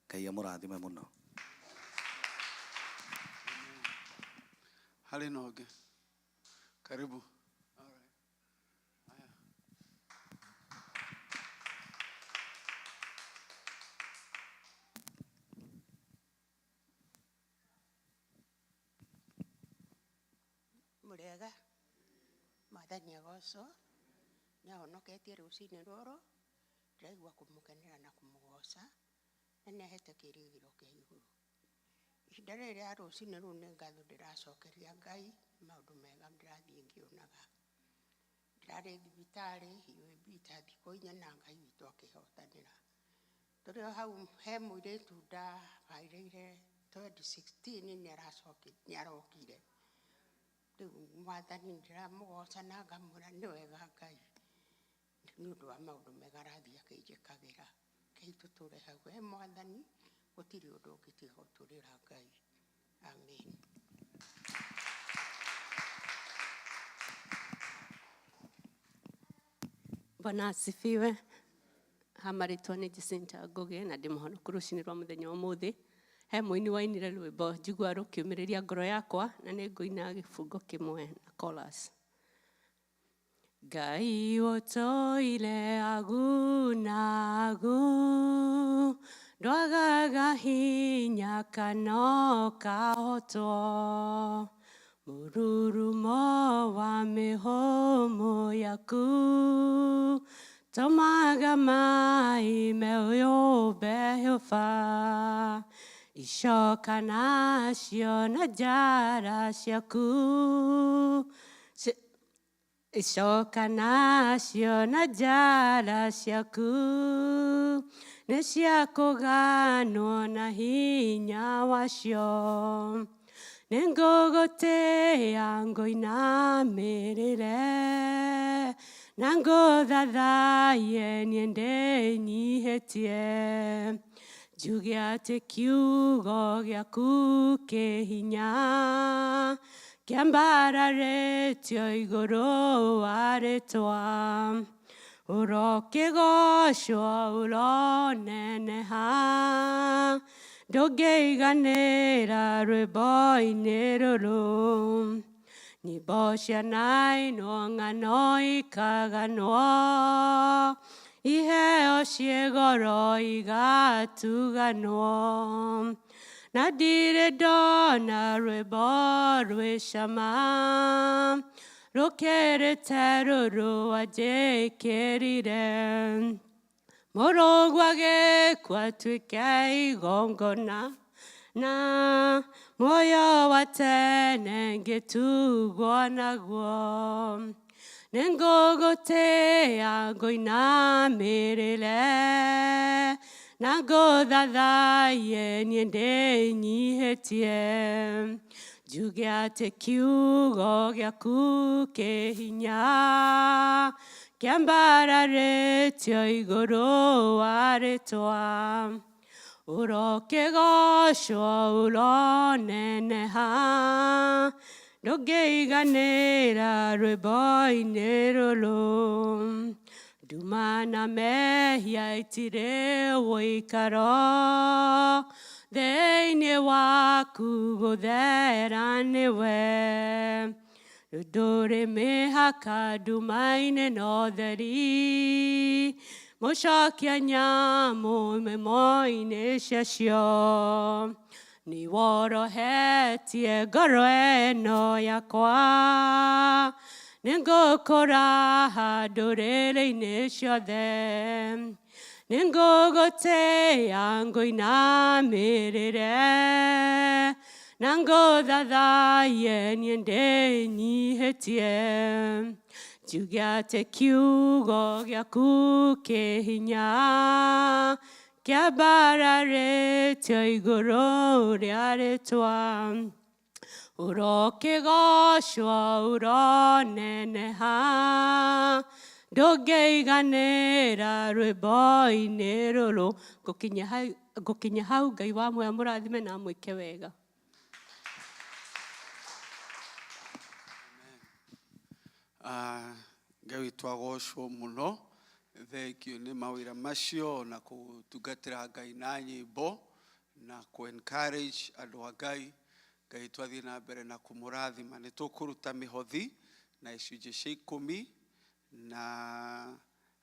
Ngai amũrathime mũno. Harĩ na ũngĩ? Karibu. All right. Haya. Mũrĩega. Mwathani agocwo. Nĩ ahonoketie rũcinĩ rũrũ, ndĩraigua kũmũkenera na kũmũgoca, na nĩ ahete kĩĩrĩgĩrĩro kĩa igũrũ. Ihinda rĩrĩ rĩa rũcinĩ rũu, nĩ ngatho ndĩracokeria Ngai nĩ maũndũ mega ndĩrathiĩ ngĩonaga. Ndarĩ thibitarĩ UAB ta thikũ inya na Ngai witũ akĩhotanĩra. Tũrĩ o hau he mũirĩtu ndabairĩire 2016 nĩarokire. Rĩu Mwathani ndĩramũgoca na ngamwĩra nĩ wega Ngai nĩ ũndũ wa maũndũ mega arathiĩ akĩnjĩkagĩra. Rekei tũtũre hau he Mwathani, gũtirĩ ũndũ ũngĩ tiga gũtũrĩra Ngai. Amen. Bwana asifiwe. Ha marĩtwa nĩ Jacinta Ngugi na ndĩ mũhonoku rũcinĩ rwa mũthenya wa ũmũthĩ. He mũini wainire rwĩmbo njigua rũkĩũmĩrĩria ngoro yakwa na nĩ ngũina gĩbungo kĩmwe na chorus. Ngai ũtũire agu na agu, ndwagaga hinya kana ũkahotwo. Mũrurumo wa mĩhũmũ yaku tũmaga maĩ meyũmbe hĩba. Icoka nacio na njara ciaku, icoka nacio na njara ciaku nĩ cia kũganwo na hinya wacio. Nĩngũgũtĩĩa ngũinamĩrĩre na ngũthathaiye niĩ ndĩnyihĩtie. Njuge atĩ kiugo gĩaku kĩ hinya kĩambararĩtio igũrũ wa rĩtwa. Ũrokĩgocwo ũroneneha, ndũngĩiganĩra rwĩmbo-inĩ rũrũ. Nyĩmbo cianainwo ng'ano ikaganwo, iheo ciĩ goro igatuganwo. Na ndirĩ ndona rwĩmbo rwĩ cama rũkĩrĩte rũrũ wanjĩkĩrire. Mũrũguo agĩkua atuĩke igongona na muoyo wa tene ngĩtugwo naguo. Nĩngũgũtĩĩa ngũinamĩrĩre na ngũthathaiye niĩ ndĩnyihĩtie. Njuge atĩ kiugo gĩaku kĩ hinya kĩambararĩtio igũrũ wa rĩtwa. Ũrokĩgocwo ũroneneha, ndũngĩiganĩra rwĩmbo-inĩ rũrũ. Nduma na mehia itirĩ ũikaro thĩinĩ waku gũthera nĩwe. Ndũrĩ mĩhaka nduma-inĩ na ũtheri, mũcokia nyamũ mĩmo-inĩ ciacio. Nĩworohetie ngoro ĩno yakwa, nĩngũkũraha ndũrĩrĩ-inĩ ciothe. Nĩngũgũtĩĩa ngũinamĩrĩre na ngũthathaiye niĩ ndĩnyihĩtie. Njuge atĩ kiugo gĩaku kĩ hinya kĩambararĩtio igũrũ rĩa rĩtwa. Ũrokĩgocwo ũroneneha, ndũngĩiganĩra rwĩmbo-inĩ rũrũ. Ngũkinya hau Ngai wa muoyo mũrathime na amwĩke wega. Ngai witũ agocwo mũno. Thank you nĩ mawĩra macio na gũtungatĩra Ngai na nyĩmbo na kũ encourage andũ a Ngai. Ngai twathiĩ na mbere na kũmũrathima. Nĩ tũkũruta mĩhothi na icunjĩ cia ikũmi na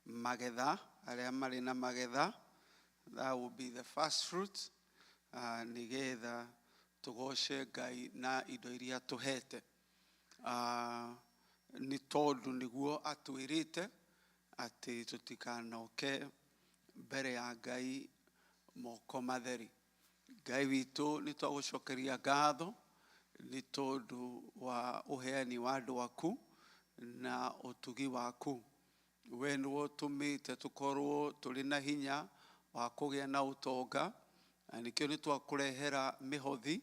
magetha, arĩa marĩ na magetha, that will be the first fruit, nĩgetha tũgoce Ngai na indo iria tũhete. Nĩ tondũ nĩguo atwĩrĩte atĩ tũtikanoke mbere ya Ngai moko matheri. Ngai witũ nĩ twagũcokeria ngatho nĩ tondũ wa ũheani wa andũ aku na ũtugi waku. We nĩwe ũtũmĩte tũkorwo tũrĩ na hinya wa kũgĩa na ũtonga, na nĩkĩo nĩ twakũrehera mĩhothi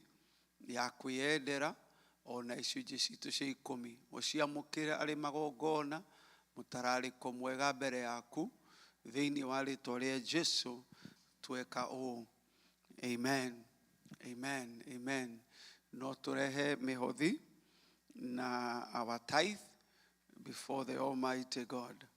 ya kwĩyendera ona icunjĩ citũ cia ikũmi. Ũciamũkĩre arĩ magongona mũtararĩko mwega mbere yaku, thĩinĩ wa rĩtwa rĩa Jesu tweka ũũ, amen, amen, amen. No tũrehe mĩhothi na our tithe before the Almighty God.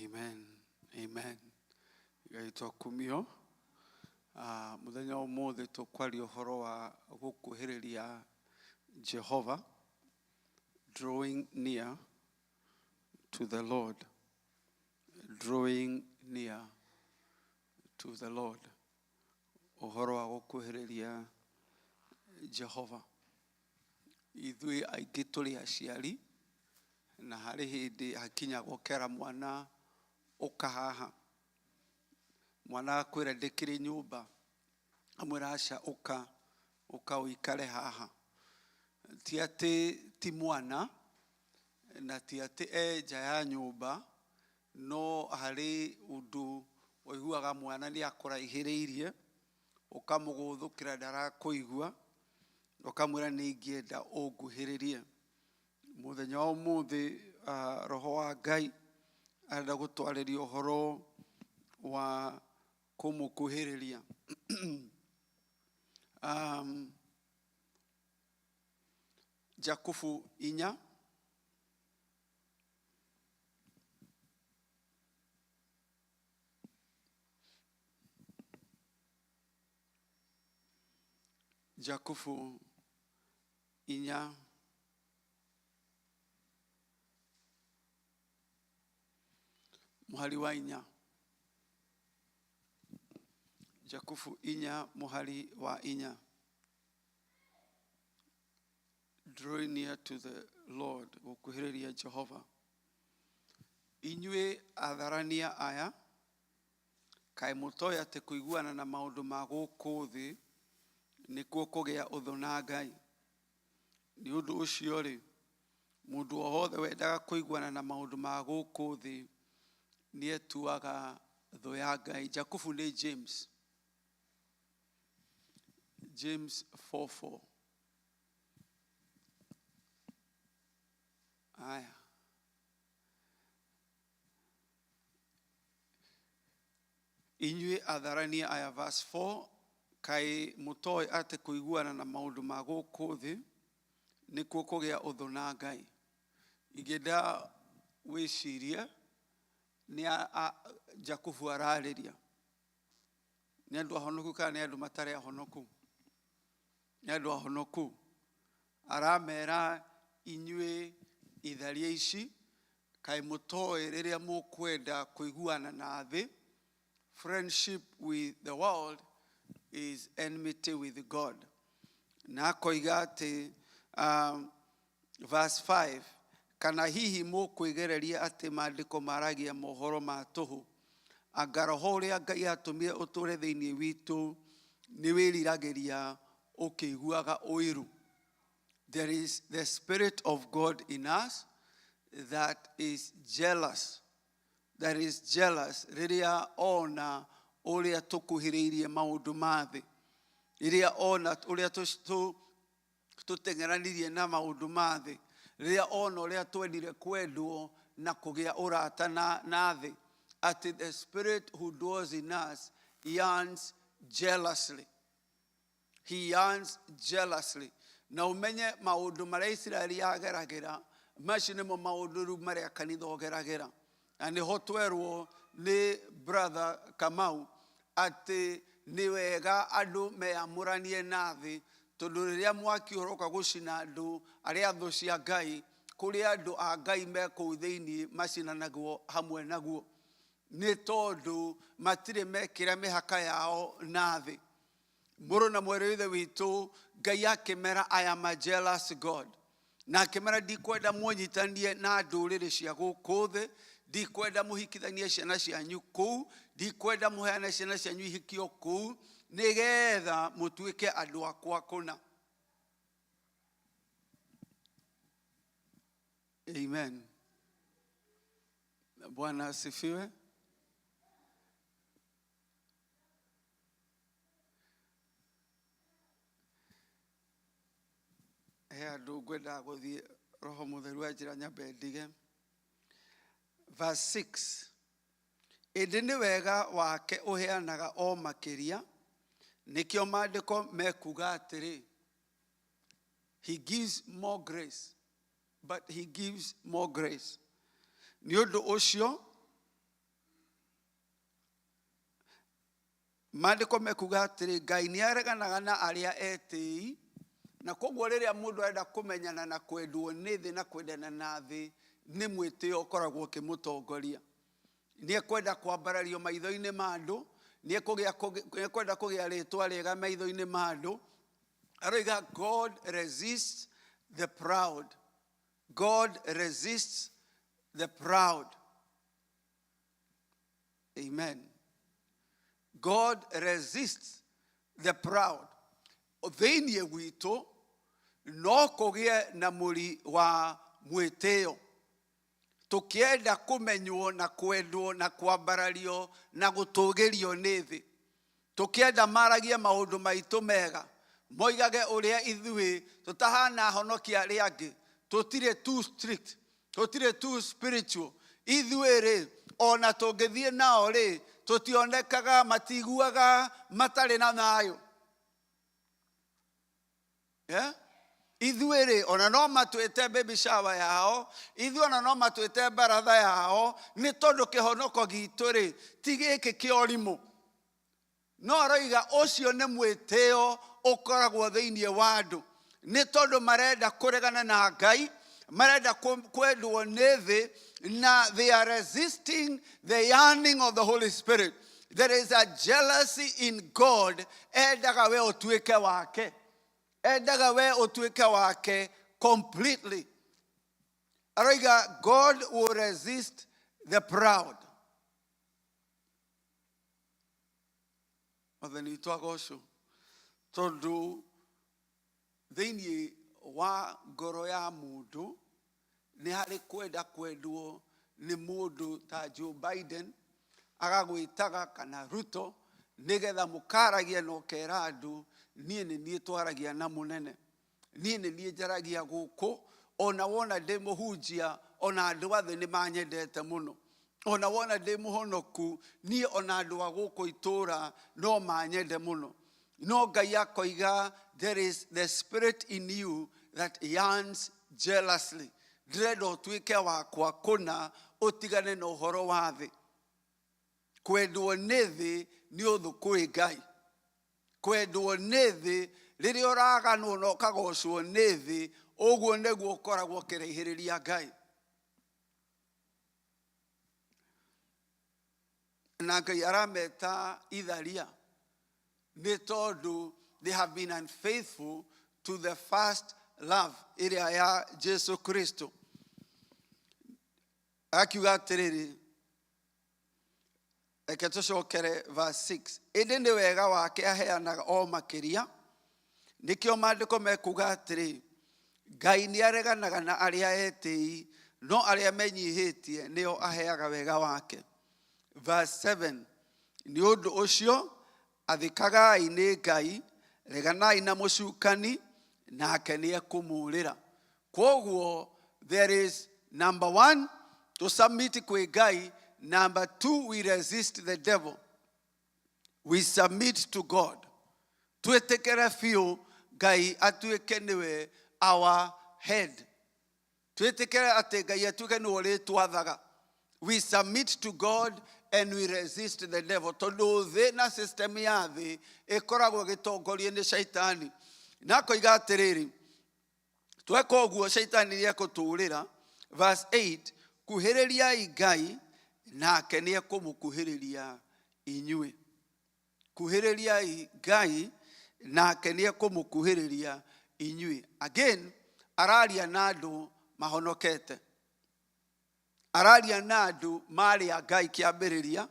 Amen. Amen. Ngai twakumio. Mũthenya wa ũmũthĩ tũkwaria ũhoro wa gũkuhĩrĩria Jehova, drawing near to the Lord. Drawing near to the Lord. Ũhoro wa gũkuhĩrĩria Jehova. Ithuĩ aingĩ tũrĩ aciari, na harĩ hĩndĩ hakinya gũkera mwana ũka haha. Mwana akwĩra ndĩkĩrĩ nyũmba, amwĩra aca ũka, ũka ũikare haha. Ti atĩ ti mwana, na ti atĩ e nja ya nyũmba, no harĩ ũndũ ũiguaga mwana nĩ akũraihĩrĩirie, ũkamũgũthũkĩra ndarakũigua, ũkamwĩra nĩ ingĩenda ũnguhĩrĩrie. Mũthenya wa ũmũthĩ, Roho wa Ngai arenda gũtwarĩria ũhoro wa kũmũkuhĩrĩria. Jakubu inya Jakubu inya mũhari wa inya. Jakubu inya mũhari wa inya. Drawing near to the Lord, gũkuhĩrĩria Jehova. Inyuĩ atharania aya, kaĩ mũtoĩ atĩ kũiguana na maũndũ ma gũkũ thĩ nĩkuo kũgĩa ũthũ na Ngai? Nĩ ũndũ ũcio-rĩ, mũndũ o wothe wendaga kũiguana na maũndũ ma gũkũ thĩ nĩetuaga thũ ya Ngai. Jakubu nĩ James. James 4:4. Aya. Inyuĩ atharania aya, verse 4, kaĩ mũtoĩ atĩ kũiguana na maũndũ ma gũkũ thĩ nĩkuo kũgĩa ũthũ na Ngai? Ingĩenda wĩcirie nĩ Jakubu ararĩria nĩ andũ ahonoku kana nĩ andũ matarĩ ahonoku? Nĩ andũ ahonoku. Aramera inyuĩ itharia ici, kaĩ mũtoĩ rĩrĩa mũkwenda kũiguana na thĩ, friendship with the world is enmity with God. Na akoiga atĩ, verse 5, kana hihi mũkwĩgereria atĩ maandĩko maragia mohoro ma tũhũ? Anga roho ũrĩa Ngai atũmire ũtũũre thĩinĩ witũ nĩ wĩriragĩria ũkĩiguaga ũiru? There is the Spirit of God in us that is jealous, that is jealous rĩrĩa ona ũrĩa tũkuhĩrĩirie maũndũ ma thĩ. Rĩrĩa ona ũrĩa tũteng'eranirie na maũndũ ma thĩ, rĩrĩa ona ũrĩa twendire kwendwo na kũgĩa ũrata na thĩ, atĩ the spirit who dwells in us yearns jealously. He yearns jealously. Na ũmenye maũndũ marĩa Isiraeli yageragĩra, macio nĩmo maũndũ rĩu marĩa kanitha ũgeragĩra. Na nĩho twerwo nĩ brother Kamau atĩ nĩ wega andũ meyamũranie na thĩ, tondũ rĩrĩa mwaki ũroka gũcina andũ arĩa thũ cia Ngai, kũrĩ andũ a Ngai me kũu thĩinĩ macinanagwo hamwe naguo, nĩ tondũ matirĩ mekĩra mĩhaka yao na thĩ. Mũrũ na mwarĩ wa Ithe witũ, Ngai akĩmera, I am a jealous God. Na akĩmera, ndikwenda mũnyitanie na ndũrĩrĩ cia gũkũ thĩ, ndikwenda mũhikithanie ciana cianyu kũu, ndikwenda mũheane ciana cianyu ihikio kũu, nĩgetha mũtuĩke andũ akwa kũna. Amen. Bwana asifiwe. He andũ ngwendaga gũthiĩ Roho Mũtheru anjĩra nyambe ndige. Verse 6. Ĩndĩ nĩ wega wake ũheanaga o makĩria, nĩkĩo maandĩko mekuga atĩrĩ, he gives more grace, but he gives more grace. Nĩ ũndũ ũcio maandĩko mekuga atĩrĩ, Ngai nĩ areganaga na arĩa etĩi, na koguo rĩrĩa mũndũ arenda kũmenyana na kwendwo nĩ thĩ na kwendana na thĩ, nĩ mwĩtĩo ũkoragwo ũkĩmũtongoria. Nĩ ekwenda kwambarario maitho-inĩ ma andũ, nĩ ekwenda kũgĩa rĩtwa rĩega maitho-inĩ ma andũ. Aroiga God resists the proud. God resists the proud. Amen. God resists the proud. Thĩinĩ witũ no kũgĩe na mũri wa mwĩtĩo, tũkĩenda kũmenywo na kwendwo na kwambarario na gũtũgĩrio nĩ thĩ, tũkĩenda maragie maũndũ maitũ mega, moigage ũrĩa ithuĩ tũtahana honokia arĩa angĩ, tũtirĩ too strict, tũtirĩ too spiritual, ithuĩ rĩ ona tũngĩthiĩ nao rĩ tũtionekaga, matiguaga matarĩ na thayũ. Yeah? Ithuĩ rĩ ona no matwĩte baby shower yao, ithuĩ ona no matwĩte baratha yao, nĩ tondũ kĩhonoko gitũ rĩ ti gĩkĩ kĩa ũrimũ. No aroiga ũcio nĩ mwĩtĩo ũkoragwo thĩinĩ wa andũ, nĩ tondũ marenda kũregana na Ngai, marenda kwendwo nĩ thĩ, na they are resisting the yearning of the Holy Spirit. There is a jealousy in God. Endaga we ũtuĩke wake, endaga we ũtuĩke wake completely. Aroiga God will resist the proud. Mwathani witũ agocwo, tondũ thĩinĩ wa ngoro ya mũndũ nĩ harĩ kwenda kwendwo nĩ mũndũ ta Joe Biden agagwĩtaga kana Ruto, nĩgetha mũkaragia na ũkera andũ, niĩ nĩ niĩ twaragia na mũnene, niĩ nĩ niĩ njaragia gũkũ, ona wona ndĩ mũhunjia, ona andũ a thĩ nĩ manyendete mũno, ona wona ndĩ mũhonoku, niĩ ona andũ a gũkũ itũra no manyende mũno. No Ngai akoiga there is the spirit in you that yearns jealously. Ndĩrenda ũtuĩke wakwa kũna, ũtigane na ũhoro wa thĩ. Kwendwo nĩ thĩ nĩ ũthũ kwĩ Ngai. Kwendwo nĩ thĩ, rĩrĩa ũraganwo na ũkagocwo nĩ thĩ, ũguo nĩguo ũkoragwo ũkĩraihĩrĩria Ngai. Na Ngai arameta itharia nĩ tondũ they have been unfaithful to the first love ĩrĩa ya Jesu Kristo. Akiuga atĩrĩrĩ, reke tũcokere verse 6. Ĩndĩ nĩ wega wake aheanaga o makĩria, nĩkĩo maandĩko mekuga atĩrĩ, Ngai nĩ areganaga na arĩa etĩi, no arĩa menyihĩtie nĩo aheaga wega wake. Verse 7. Nĩ ũndũ ũcio athĩkagai nĩ Ngai, Reganai na mũcukani nake nĩ ekũmũũrĩra. Kwoguo there is number one, to submit kwĩ Ngai. Number two, we resist the devil. We submit to God. Twĩtĩkĩre biũ Ngai atuĩke nĩwe our head. Twĩtĩkĩre atĩ Ngai atuĩke nĩwe ũrĩtwathaga. We submit to God and we resist the devil. Tondũ thĩ na system ya thĩ ĩkoragwo ĩgĩtongorio nĩ shaitani. Na akoiga atĩrĩrĩ, tweka ũguo shaitani nĩ ekũtũũrĩra. Verse 8, kuhĩrĩriai Ngai nake nĩ ekũmũkuhĩrĩria inyuĩ. Kuhĩrĩriai Ngai nake nĩ ekũmũkuhĩrĩria inyuĩ. Again, araria na andũ mahonokete. Araria na andũ marĩ a Ngai kĩambĩrĩria,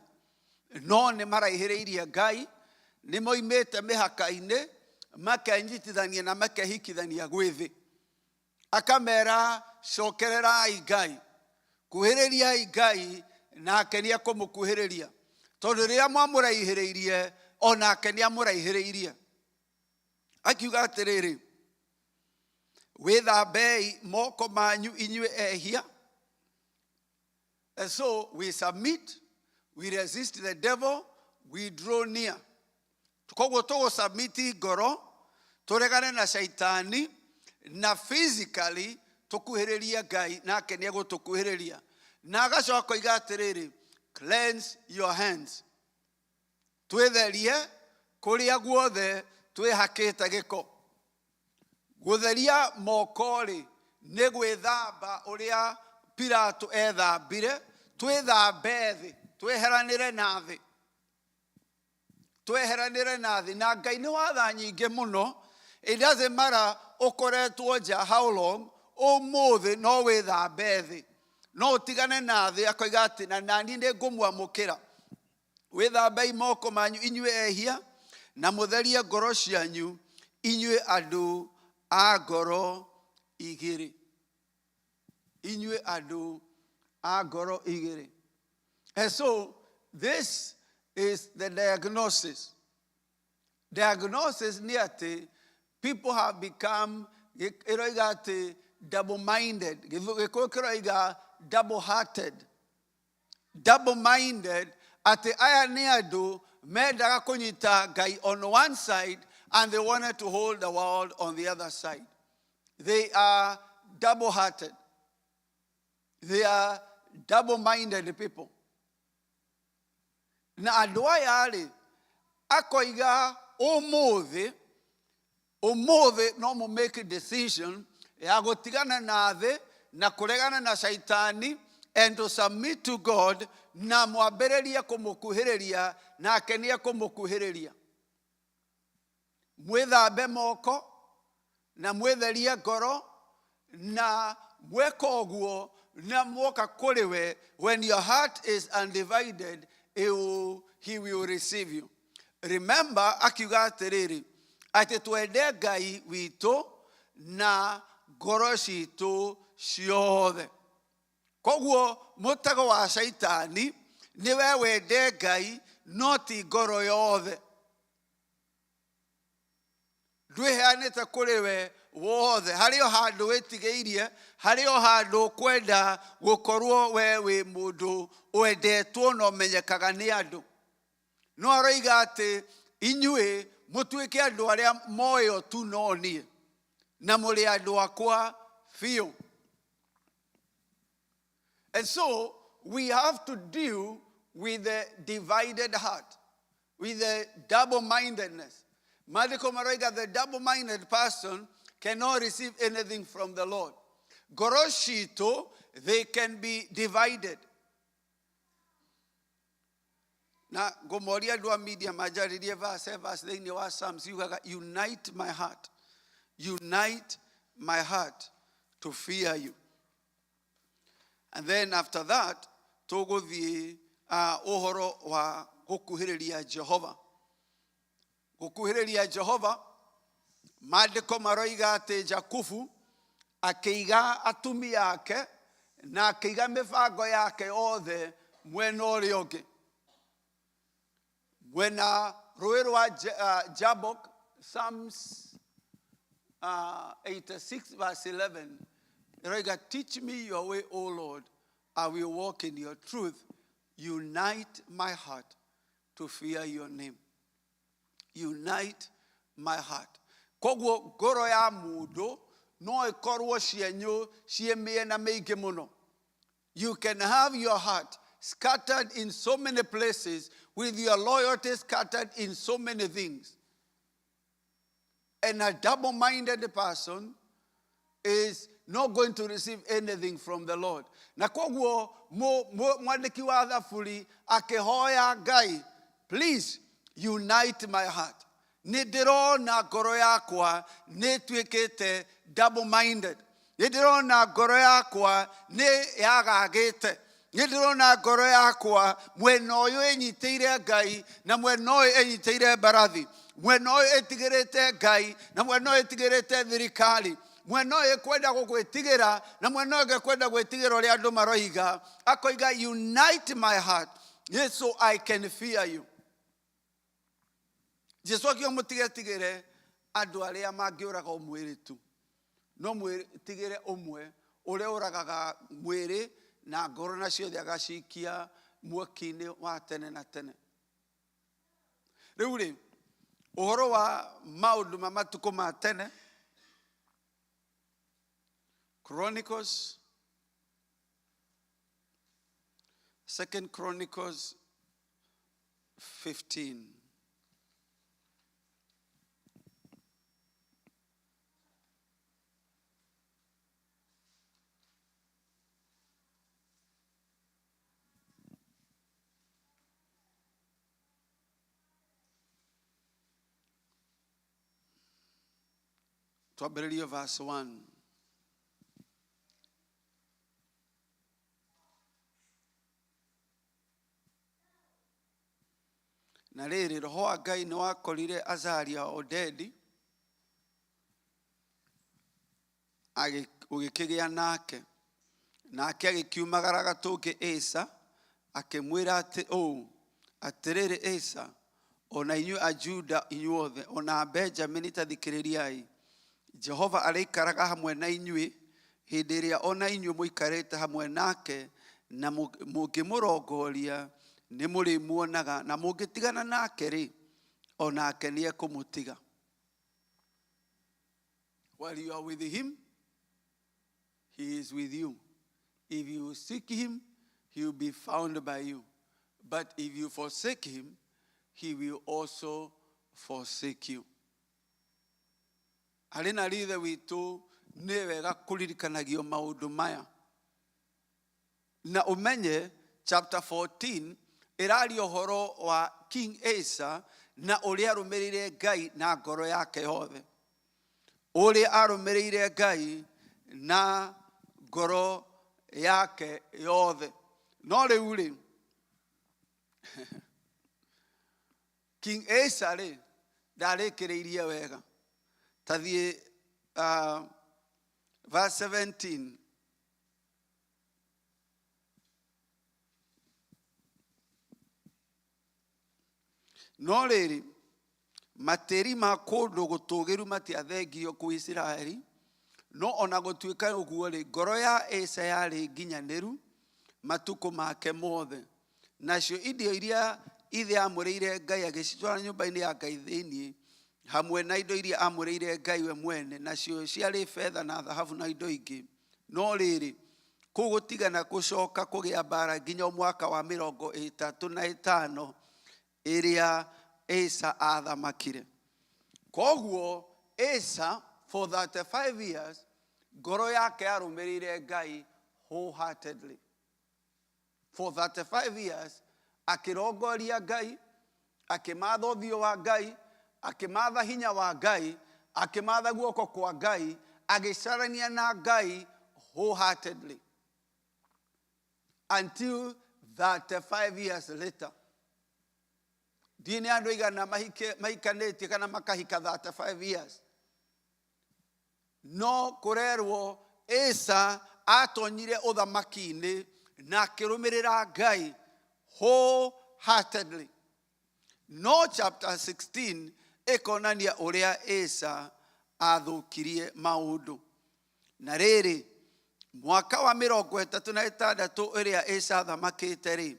no nĩ maraihĩrĩirie Ngai, nĩ moimĩte mĩhaka-inĩ, makenyitithania na makehikithania gwĩ thĩ. Akamera cokererai Ngai, kuhĩrĩriai Ngai nake nĩ ekũmũkuhĩrĩria. Tondũ rĩrĩa mwamũraihĩrĩirie, o nake nĩ amũraihĩrĩirie. Akiuga atĩrĩrĩ, wĩthambei moko manyu inyuĩ ehia. And so we submit, we resist the devil, we draw near. Koguo tũgũsubmit ngoro, tũregane na shaitani, na physically tũkuhĩrĩrie Ngai nake nĩ egũtũkuhĩrĩria. Na agacoka koiga atĩrĩrĩ, cleanse your hands. Twĩtherie kũrĩa guothe twĩhakĩte gĩko. Gũtheria moko rĩ, nĩ gwĩthamba ũrĩa Pilato ethambire, twĩthambe thĩ, tweheranĩre na thĩ. Tweheranĩre na thĩ. Na Ngai nĩ watha nyingĩ mũno. It doesn't matter ũkoretwo nja how long, ũmũthĩ no wĩthambe thĩ. No ũtigane na thĩ akoiga atĩ na nani nĩ ngũmwamũkĩra. Wĩthambei moko manyu inyuĩ ehia, na mũtherie ngoro cianyu inyuĩ andũ a ngoro igĩrĩ. Inyuĩ andũ a ngoro igĩrĩ. And so this is the diagnosis. Diagnosis nĩ atĩ people have become, ĩroiga atĩ double-minded. Gĩkũyũ kĩroiga double-hearted. Double-minded atĩ aya nĩ andũ mendaga kũnyita Ngai on one side and they wanted to hold the world on the other side. They are double-hearted. They are double-minded people. Na andũ aya rĩ, akoiga ũmũthĩ, ũmũthĩ no mũ make decision ya gũtigana na thĩ na kũregana na shaitani and to submit to God, na mwambĩrĩrie kũmũkuhĩrĩria nake nĩ ekũmũkuhĩrĩria. Mwĩthambe moko na mwĩtherie ngoro, na mweka ũguo na mwoka kũrĩ we, when your heart is undivided, he will receive you. Remember, akiuga atĩrĩrĩ, atĩ twende Ngai witũ na ngoro citũ ciothe. Koguo mũtego wa shaitani nĩ we wende Ngai no ti ngoro yothe. Ndwĩheanĩte kũrĩ we wothe, harĩ o handũ wĩtigĩirie, harĩ o handũ ũkwenda gũkorwo we wĩ mũndũ wendetwo na ũmenyekaga nĩ andũ. No aroiga atĩ inyuĩ mũtuĩke andũ arĩa moĩo tu no niĩ, na mũrĩ andũ akwa biũ. And so we have to deal with the divided heart, with the double-mindedness. Maandĩko maroiga the double-minded person cannot receive anything from the Lord. Ngoro citũ, they can be divided. Na ngũmoria andũ a media manjarĩrie verse, verse thĩinĩ wa Psalms yugaga, unite my heart, unite my heart to fear you. And then after that, tũgũthiĩ ũhoro wa gũkuhĩrĩria Jehova. Gũkuhĩrĩria Jehova, maandĩko maroiga atĩ Jakubu akĩiga atumia ake na akĩiga mĩbango yake yothe mwena ũrĩa ũngĩ. Mwena rũĩ rwa Jabok Psalms 86 verse 11 ĩroiga teach me your way o Lord I will walk in your truth unite my heart to fear your name unite my heart koguo ngoro ya mũndũ no ĩkorwo cienyũ ciĩ mĩena mĩingĩ mũno You can have your heart scattered in so many places with your loyalty scattered in so many things. And a double minded person is not going to receive anything from the Lord. Na koguo mwandĩki wa thaburi akĩhoya Ngai, please unite my heart. Nĩ ndĩrona ngoro yakwa nĩ ĩtuĩkĩte double minded. Nĩ ndĩrona ngoro yakwa nĩ yagagĩte. Nĩ ndĩrona ngoro yakwa mwena ũyũ ĩnyitĩire Ngai na mwena ũyũ ĩnyitĩire mbarathi. Mwena ũyũ ĩtigĩrĩte Ngai na mwena ũyũ ĩtigĩrĩte thirikari. Mwena ũyũ ĩkwenda gũgwĩtigĩra na mwena ũyũ ĩkwenda gwĩtigĩra ũrĩa andũ maroiga. Akoiga unite my heart yes, so I can fear you. Jesu akiuga mũtigetigĩre andũ arĩa mangĩũraga o mwĩrĩ tu, no mwĩtigĩre ũmwe ũrĩa ũragaga mwĩrĩ na ngoro na ciothe agacikia mwaki-inĩ wa tene na tene. Rĩu rĩ, ũhoro wa maũndũ ma matukũ ma tene, Chronicles, Second Chronicles 15. Twambĩrĩrie verse 1. Na rĩrĩ, roho wa Ngai nĩ wakorire Azaria Odedi, ũgĩkĩgĩa nake. Nake agĩkiumagara agatũnge Asa, akĩmwĩra atĩ ũũ, Atĩrĩrĩ Asa, o na inyuĩ Ajuda inyuothe, o na Benjamini ta thikĩrĩriai. Jehova arĩikaraga hamwe na inyuĩ hĩndĩ ĩrĩa o na inyuĩ mũikarĩte hamwe nake, na mũngĩmũrongoria nĩ mũrĩmuonaga, na mũngĩtigana nake-rĩ, o nake nĩ ekũmũtiga. While you are with him, he is with you. If you seek him, he will be found by you. But if you forsake him, he will also forsake you. Arĩ na rithe witũ nĩ wega kũririkanagio maũndũ maya. Na ũmenye chapter 14 ĩraria ũhoro wa King Asa na ũrĩa arũmĩrĩire Ngai na ngoro yake yothe. Ũrĩa arũmĩrĩire Ngai na ngoro yake yothe. No rĩu rĩ, King Asa rĩ ndarĩkĩrĩirie wega. Ta thiĩ verse 17. No rĩrĩ, matĩri ma kũndũ gũtũũgĩru matiathengirio kũu Isiraeli, no o na gũtuĩka ũguo-rĩ, ngoro ya Asa yarĩ nginyanĩru matukũ make mothe. Nacio indo iria ithe aamũrĩire Ngai agĩcitwara nyũmba-inĩ ya Ngai thĩinĩ, hamwe na indo iria aamũrĩire Ngai we mwene, nacio ciarĩ betha na thahabu na indo ingĩ. No rĩrĩ, kũu gũtigana gũcoka kũgĩa mbaara nginya mwaka wa mĩrongo ĩtatũ na ĩtano ĩrĩa Asa aathamakire. Koguo Asa for 35 years ngoro yake yarũmĩrĩire Ngai wholeheartedly. For 35 years akĩrongoria Ngai, akĩmatha ũthiũ wa Ngai, akĩmatha hinya wa Ngai, akĩmatha guoko kwa Ngai, agĩcarania na Ngai wholeheartedly until 35 years later. Ndiĩ nĩ andũ aigana mahikanĩtie kana makahika 35 years. No kũrerwo Asa atonyire ũthamaki-inĩ na akĩrũmĩrĩra Ngai wholeheartedly. No chapter 16 ĩkonania ũrĩa Asa aathũkirie maũndũ. Na rĩrĩ, mwaka wa 36 ĩrĩa Asa athamakĩte-rĩ,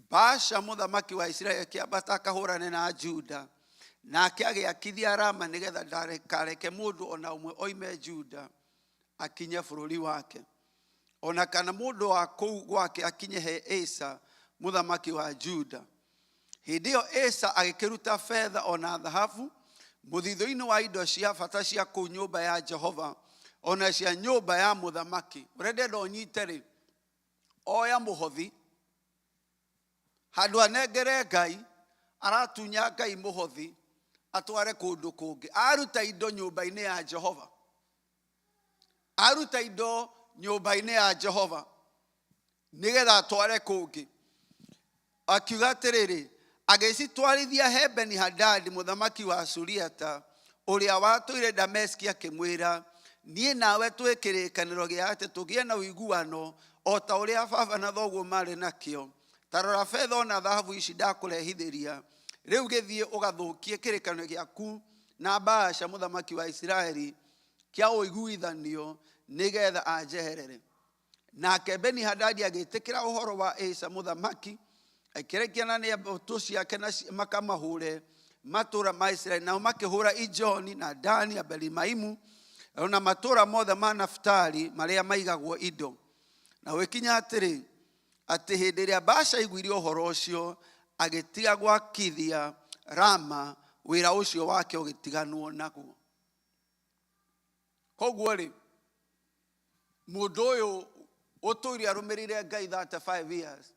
Baasha mũthamaki wa Isiraeli akĩambata akahũrane na Juda, nake agĩakithia Rama nĩgetha ndakareke mũndũ o na ũmwe oime Juda akinye bũrũri wake, o na kana mũndũ wa kũu gwake akinye he Asa mũthamaki wa Juda. Hĩndĩ ĩyo Asa agĩkĩruta betha o na thahabu mũthithũ-inĩ wa indo cia bata cia kũu nyũmba ya Jehova o na cia nyũmba ya mũthamaki. Ũrĩa ndĩrenda ũnyite rĩ, oya mũhothi handũ anengere Ngai, aratunya Ngai mũhothi atware kũndũ kũngĩ. Aruta indo nyũmba-inĩ ya Jehova, aruta indo nyũmba-inĩ ya Jehova nĩgetha atware kũngĩ. Akiuga atĩrĩrĩ, agĩcitwarithia he Beni-Hadadi mũthamaki wa Suriata ũrĩa watũire Dameski, akĩmwĩra, niĩ nawe twĩ kĩrĩkanĩro gĩa atĩ tũgĩe na ũiguano o ta ũrĩa baba na thoguo maarĩ nakĩo. Ta rora betha o na thahabu ici ndakũrehithĩria, rĩu gĩthiĩ ũgathũkie kĩrĩkanĩro gĩaku na Baasha mũthamaki wa Isiraeli kĩa ũiguithanio, nĩgetha anjeherere. Nake Beni-Hadadi agĩĩtĩkĩra ũhoro wa Asa mũthamaki, akĩrekia na nĩ mbũtũ ciake na makamahũre matũũra ma Isiraeli. Nao makĩhũra Ijoni na Dani, Abeli-Maimu, o na matũũra mothe ma Nafitali marĩa maigagwo indo. Na gũgĩkinya atĩrĩ, atĩ hĩndĩ ĩrĩa Baasha aiguire ũhoro ũcio, agĩtiga gwakithia Rama, wĩra ũcio wake ũgĩtiganwo naguo. Koguo rĩ, mũndũ ũyũ ũtũire arũmĩrĩire Ngai 35 years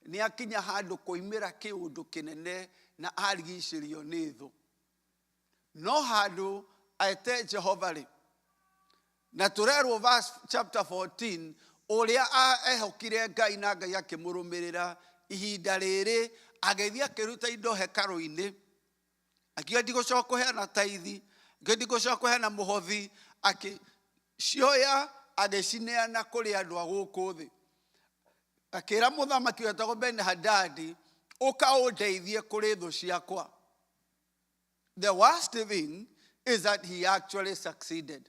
nĩ akinya handũ kũimĩra kĩũndũ kĩnene na arigicĩrio nĩ thũ. No handũ ete Jehova rĩ, na tũrerwo verse chapter 14 ũrĩa ehokire Ngai na Ngai akĩmũrũmĩrĩra ihinda rĩrĩ, agĩthiĩ akĩruta indo hekarũ-inĩ, akiuga ndigũcoka kũheana taithi, akiuga ndigũcoka kũheana mũhothi, akĩcioya agĩcineana kũrĩ andũ a gũkũ thĩ. Akĩra mũthamaki wetagwo Ben-Hadadi, ũka ũndeithie kũrĩ thũ ciakwa. The worst thing is that he actually succeeded.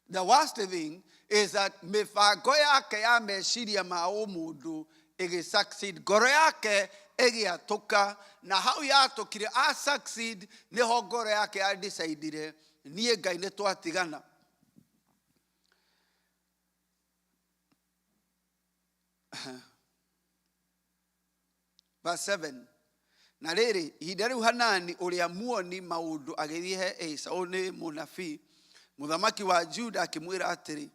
The worst thing is that mĩbango yake ya meciria ma ũmũndũ ĩgĩ succeed. Ngoro yake ĩgĩatũka, na hau yatũkire a succeed nĩho ngoro yake ya decidire niĩ Ngai nĩ twatigana. Verse 7. Na rĩrĩ, ihinda rĩu Hanani ũrĩa muoni maũndũ agĩthiĩ he Asa, ũyũ nĩ mũnabii, mũthamaki wa Juda, akĩmwĩra atĩrĩ,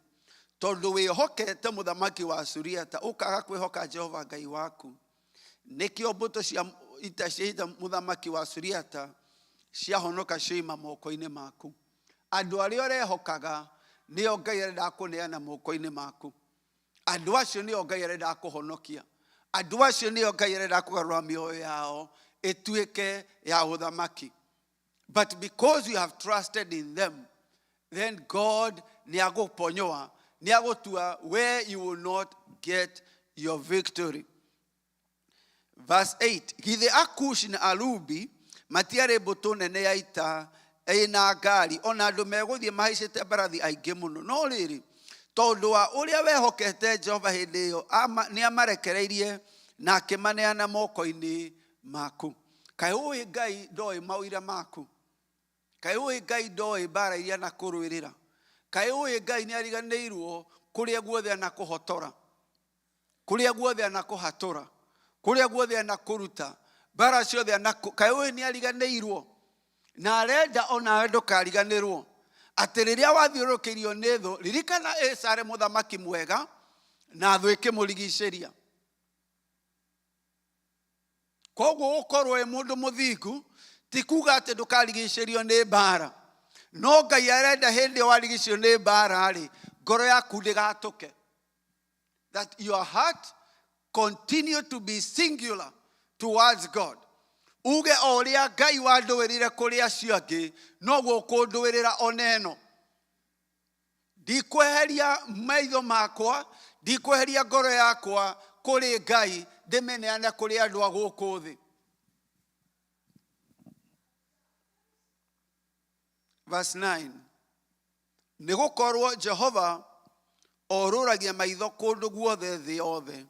tondũ wĩhokete mũthamaki wa Suriata ũkaga kwĩhoka Jehova Ngai waku, nĩkĩo mbũtũ cia ita cia ita mũthamaki wa Suriata ciahonoka cioima moko-inĩ maku. Andũ arĩa ũrehokaga nĩo Ngai arenda kũneana moko-inĩ maku. Andũ acio nĩo Ngai arenda kũhonokia. Andũ acio nĩo Ngai arenda kũgarũra mĩoyo yao ĩtuĩke ya ũthamaki. But because you have trusted in them, then God nĩ agũponyoa, nĩ agũtua where you will not get your victory. Verse 8, githĩ Akushi na Alubi matiarĩ mbũtũ nene ya ita ĩna ngari ona andũ megũthiĩ mahaicĩte mbarathi aingĩ mũno? No rĩrĩ, tondũ wa ũrĩa wehokete Jehova hĩndĩ ĩyo nĩ amarekereirie na akĩmaneana moko-inĩ maku. Kaĩ ũĩ Ngai ndoĩ maũira maku? Kaĩ ũĩ Ngai ndoĩ mbara iria anakũrũĩrĩra? Kaĩ ũĩ Ngai nĩ ariganĩirwo kũrĩa guothe anakũhotora, kũrĩa guothe anakũhatũra, kũrĩa guothe anakũruta, mbara ciothe anakũ... Kaĩ ũĩ nĩ ariganĩirwo? Na arenda onawe ndũkariganĩrwo atĩ rĩrĩa wathiũrũrũkĩirio nĩ thũ, ririkana Asa arĩ mũthamaki mwega na thũ ĩkĩmũrigicĩria. Koguo gũkorwo wĩ mũndũ mũthingu ti kuga atĩ ndũkarigicĩrio nĩ mbara. No Ngai arenda hĩndĩ ĩyo warigicĩrio nĩ mbara rĩ, ngoro yaku ndĩgatũke. That your heart continue to be singular towards God. Uge o ũrĩa Ngai wandũĩrĩire kũrĩ acio angĩ, noguo ũkũndũĩrĩra ona ĩno. Ndikweheria maitho makwa, ndikweheria ngoro yakwa kũrĩ Ngai, ndĩmĩneane kũrĩ andũ a gũkũ thĩ. Verse 9. Nĩ gũkorwo Jehova orũragia maitho kũndũ guothe thĩ yothe,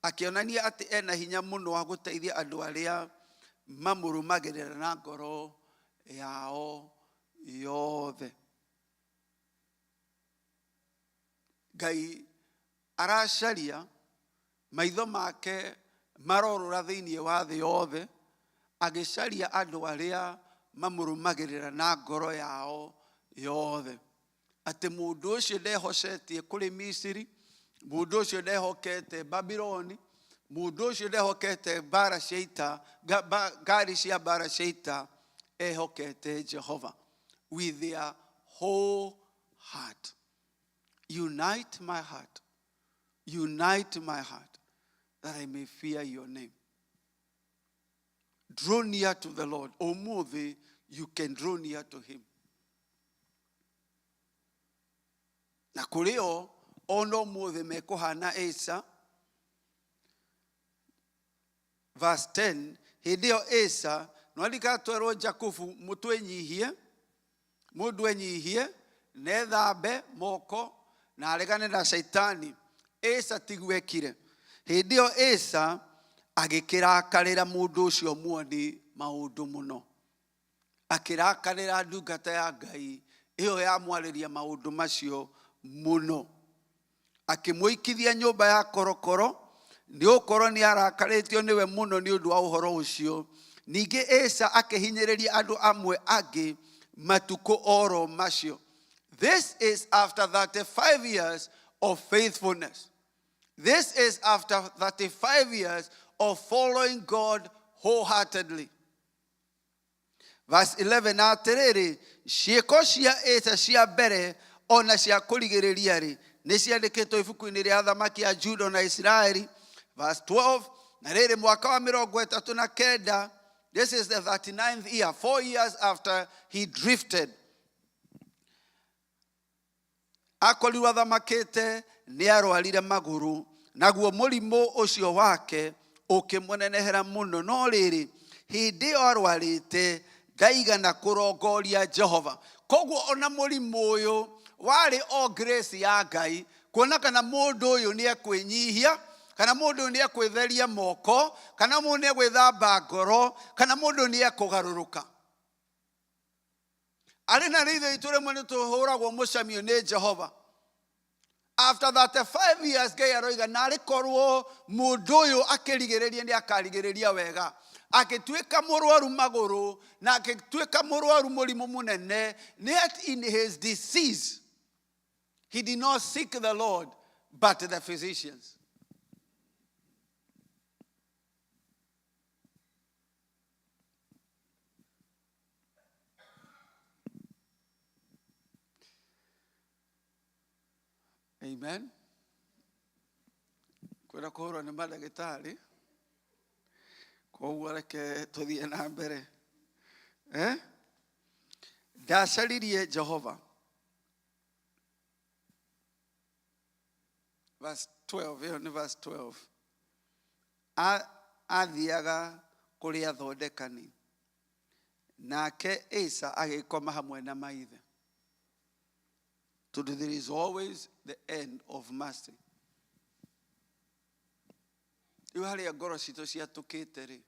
akĩonania atĩ ena hinya mũno wa gũteithia andũ arĩa mamũrũmagĩrĩra na ngoro yao yothe. Ngai aracaria maitho make marorũra thĩinĩ wa thĩ yothe, agĩcaria andũ arĩa mamũrũmagĩrĩra na ngoro yao yothe. Atĩ mũndũ ũcio ndehocetie kũrĩ Misiri, mũndũ ũcio ndehokete Babiloni, mũndũ ũcio ndehokete mbara cia ita, ngari cia mbara cia ita, ehokete Jehova with their whole heart. Unite my heart, unite my heart, that I may fear your name. Draw near to the Lord. Ũmũthĩ you can draw near to him. Na kũrĩ o ona ũmũthĩ mekũhana Asa. Verse 10, hĩndĩ ĩyo Asa nĩwarika twerwo Jakubu mũtwĩnyihie, mũndũ enyihie na ethambe moko na aregane na Shaitani. Asa tiguo ekire. Hĩndĩ ĩyo Asa agĩkĩrakarĩra mũndũ ũcio muoni maũndũ mũno, akĩrakarĩra ndungata ya Ngai ĩyo yamwarĩria maũndũ macio mũno, akĩmũikithia nyũmba ya korokoro, nĩ gũkorwo nĩ arakarĩtio nĩwe mũno nĩ ũndũ wa ũhoro ũcio. Ningĩ Asa akĩhinyĩrĩria andũ amwe angĩ matukũ oro macio. This is after 35 years of faithfulness. This is after 35 years of following God wholeheartedly. Verse 11, na atĩrĩrĩ, ciĩko cia Asa cia mbere o na cia kũrigĩrĩria-rĩ, nĩ ciandĩkĩtwo ibuku-inĩ rĩa athamaki a Juda na Isiraeli. Verse 12, na rĩrĩ, mwaka wa 39, this is the 39th year, 4 years after he drifted, Akorirwo athamakĩte nĩ arwarire magũrũ, naguo mũrimũ ũcio wake ũkĩmũnenehera mũno. No rĩrĩ, hĩndĩ ĩyo arwarĩte ndaigana kũrongoria Jehova. Koguo ona mũrimũ ũyũ warĩ o grace ya Ngai, kuona kana mũndũ ũyũ nĩ ekwĩnyihia, kana mũndũ ũyũ nĩ ekwĩtheria moko, kana mũndũ nĩ egwĩthamba ngoro, kana mũndũ ũyũ nĩ ekũgarũrũka. Arĩ na rĩitho itũ rĩmwe nĩ tũhũragwo mũcamio nĩ Jehova. After 35 years Ngai aroiga narĩ korwo mũndũ ũyũ akĩrigĩrĩria nĩ akarigĩrĩria wega. Agĩtuĩka mũrwaru magũrũ na agĩtuĩka mũrwaru mũrimũ mũnene, yet in his disease he did not seek the Lord but the physicians. Amen. Kwenda kũhũrwo nĩ mandagĩtarĩ, koguo reke tũthiĩ na mbere. Eh? Ndacaririe Jehova. Verse 12, ĩyo nĩ verse 12. Athiaga kũrĩ athondekani, nake Asa agĩkoma hamwe na maithe. Tondũ there is always the end of mercy. Rĩu harĩa ngoro citũ ciatũkĩte rĩ,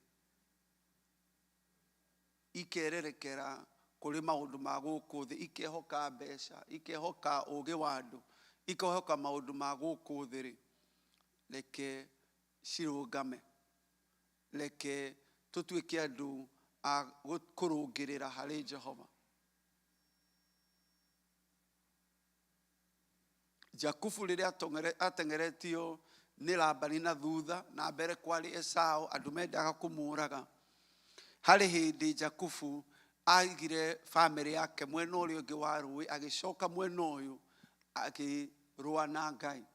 ikererekera kũrĩ maũndũ ma gũkũ thĩ, ikehoka mbeca, ikehoka ũgĩ wa andũ, ikehoka maũndũ ma gũkũ thĩ rĩ, reke cirũgame. Reke tũtuĩke andũ a kũrũngĩrĩra harĩ Jehova. Jakubu rĩrĩa ateng'eretio nĩ Labani na thutha, na mbere kwarĩ Esau, andũ mendaga kũmũraga. Harĩ hĩndĩ Jakubu aigire bamĩrĩ yake mwena ũrĩa ũngĩ wa rũĩ, agĩcoka mwena ũyũ akĩrũa na Ngai.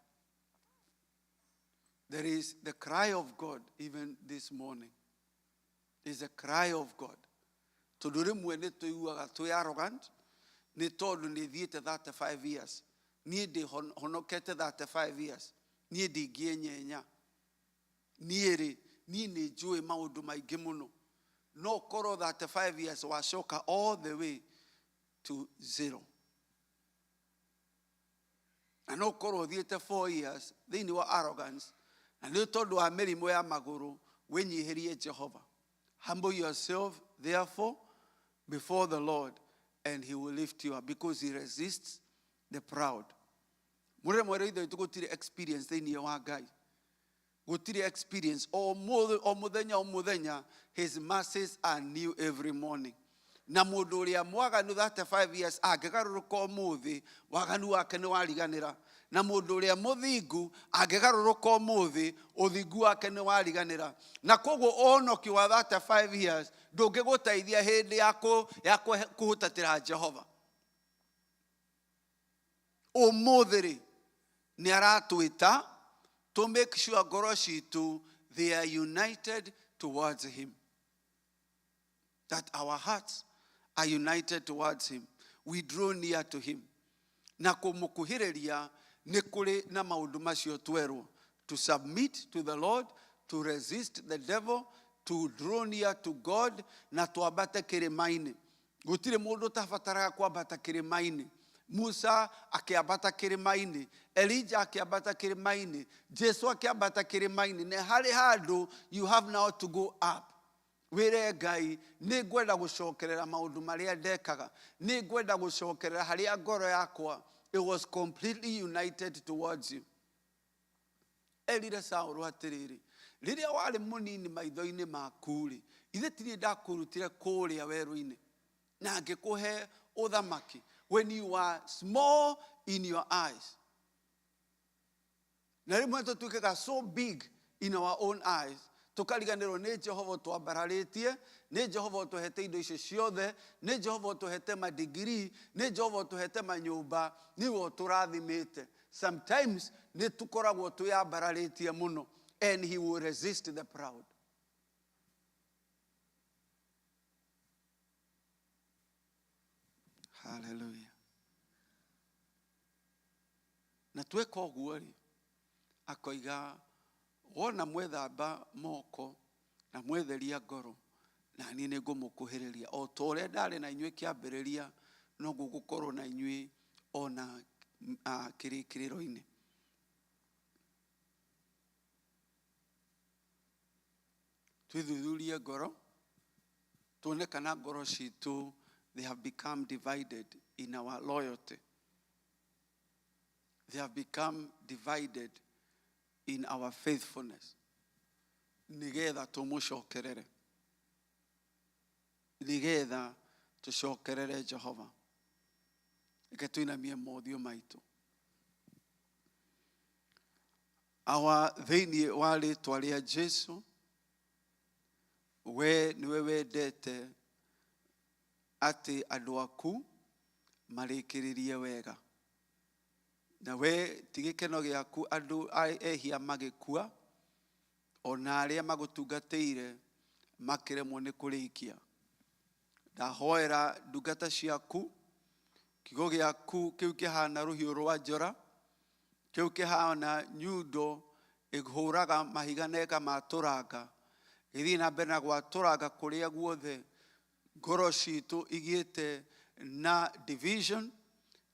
There is the cry of God even this morning. There is a cry of God. Tondũ rĩmwe nĩ tũiguaga twĩ arrogant, nĩ tondũ nĩ thiĩte 35 years. Niĩ ndĩ honokete 35 years. Niĩ ndingĩenyenya. Niĩ rĩ, niĩ nĩ njũĩ maũndũ maingĩ mũno. No ũkorwo 35 years wacoka all the way to zero. Na no ũkorwo ũthiĩte 4 years thĩinĩ wa arrogance na nĩ tondũ wa mĩrimũ ya magũrũ wĩnyihĩrie Jehova. Humble yourself therefore before the Lord and he will lift you up because he resists the proud. Mũrĩ mwere ithe witũ gũtirĩ experience thĩinĩ wa Ngai. Gũtirĩ experience o mũthĩ o mũthenya o mũthenya his mercies are new every morning. Na mũndũ ũrĩa mwaganu 35 years angĩgarũrũka ũmũthĩ waganu wake nĩ wariganĩra. Na mũndũ ũrĩa mũthingu angĩgarũrũka ũmũthĩ ũthingu wake nĩ wariganĩra. Na koguo ũhonokio wa 35 years ndũngĩgũteithia hĩndĩ ya ya kũhutatĩra Jehova. Ũmũthĩ rĩ nĩ aratwĩta to make sure ngoro citũ they are united towards him. That our hearts are united towards him. We draw near to him. Na kũmũkuhĩrĩria nĩ kũrĩ na maũndũ macio twerwo. To submit to the Lord, to resist the devil, to draw near to God, na twambate kĩrĩma-inĩ. Gũtirĩ mũndũ ũtabataraga kwambata kĩrĩma-inĩ. Musa akĩambata kĩrĩma-inĩ, Elijah akĩambata kĩrĩma-inĩ, Jesu akĩambata kĩrĩma-inĩ. Nĩ harĩ handũ you have now to go up. Wĩre Ngai, nĩ ngwenda gũcokerera maũndũ marĩa ndekaga. Nĩ ngwenda gũcokerera harĩa ngoro yakwa it was completely united towards you. Erire Saũlũ atĩrĩrĩ, rĩrĩa warĩ mũnini maitho-inĩ maku-rĩ, ithe ti niĩ ndakũrutire kũrĩa werũ-inĩ na ngĩkũhe ũthamaki? When you are small in your eyes. Na rĩmwe tũtuĩkaga so big in our own eyes, tũkariganĩrwo nĩ Jehova ũtwambararĩtie, nĩ Jehova ũtũhete indo icio ciothe, nĩ Jehova ũtũhete madigiri, nĩ Jehova ũtũhete manyũmba, nĩwe ũtũrathimĩte. Sometimes nĩ tũkoragwo twĩyambararĩtie mũno, and he will resist the proud. Hallelujah. Na tweka ũguo rĩ, akoiga wona mwethamba moko na mwetheria ngoro, na niĩ nĩ ngũmũkuhĩrĩria. O ta ũrĩa ndarĩ na inyuĩ kĩambĩrĩria, noguo ngũkorwo na inyuĩ ona kĩrĩkĩrĩro-inĩ. Twĩthuthurie ngoro, tuone kana ngoro citũ they have become divided in our loyalty. They have become divided in our faithfulness. Nĩgetha tũmũcokerere. Nĩgetha tũcokerere Jehova. Reke tũinamie mothiũ maitũ. Awa thĩinĩ wa rĩtwa rĩa Jesu, we nĩwe wendete atĩ andũ aku marĩkĩrĩrie wega. Na we ti gĩkeno gĩaku andũ ehia magĩkua, ona arĩa magũtungatĩire makĩremwo nĩ kũrĩkia. Ndahoera ndungata ciaku, kiugo gĩaku kĩu kĩhana rũhiũ rwa njora, kĩu kĩhana nyundo ĩhũraga mahiga na ĩkamatũranga, gĩthiĩ na mbere na gwatũranga kũrĩa guothe ngoro citũ igĩte na division,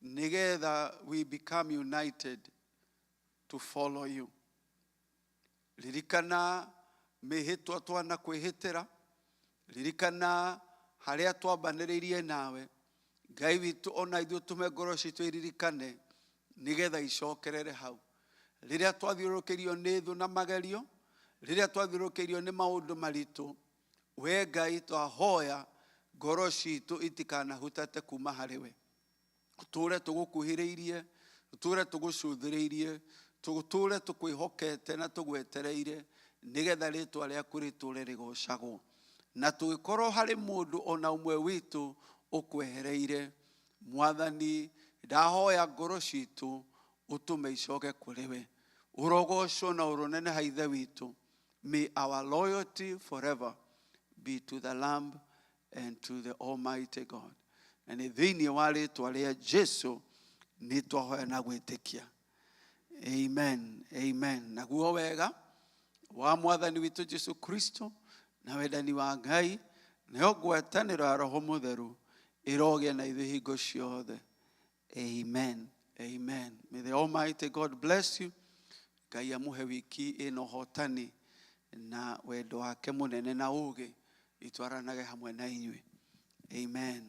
nĩgetha we become united to follow you. Ririkana mĩhĩtwa twana kwĩhĩtĩra, ririkana harĩa twambanĩrĩirie nawe. Ngai witũ ona ithuĩ tũme ngoro citũ iririkane nĩgetha icokerere hau. Rĩrĩa twathiũrũrũkĩirio nĩ thũ na magerio, rĩrĩa twathiũrũrũkĩirio nĩ maũndũ maritũ, we Ngai twahoya ngoro citũ itikanahutate kuma harĩ we. Tũtũre tũgũkuhĩrĩirie, tũtũre tũgũcũthĩrĩirie, tũtũre tũkwĩhokete na tũgwetereire, nĩgetha rĩtwa rĩaku rĩtũre rĩgocagwo. Na tũgĩkorwo harĩ mũndũ ona ũmwe witũ ũkwehereire, Mwathani, ndahoya ngoro citũ ũtũme icoke kũrĩ we. Ũrogocwo na ũroneneha Ithe witũ. May our loyalty forever be to the Lamb and to the Almighty God. Na nĩ thĩinĩ wa rĩtwa rĩa Jesu nĩ twahoya na gwĩtĩkia. Amen, amen. Naguo wega wa Mwathani witũ Jesu Kristo na wendani wa Ngai nayo ngwatanĩro ya Roho Mũtheru Ĩrogĩa na ithuĩ hingo ciothe. Amen. Amen. May the Almighty God bless you. Ngai amũhe wiki ĩna ũhotani na wendo wake mũnene na ũũgĩ itwaranage hamwe na inyuĩ. Amen.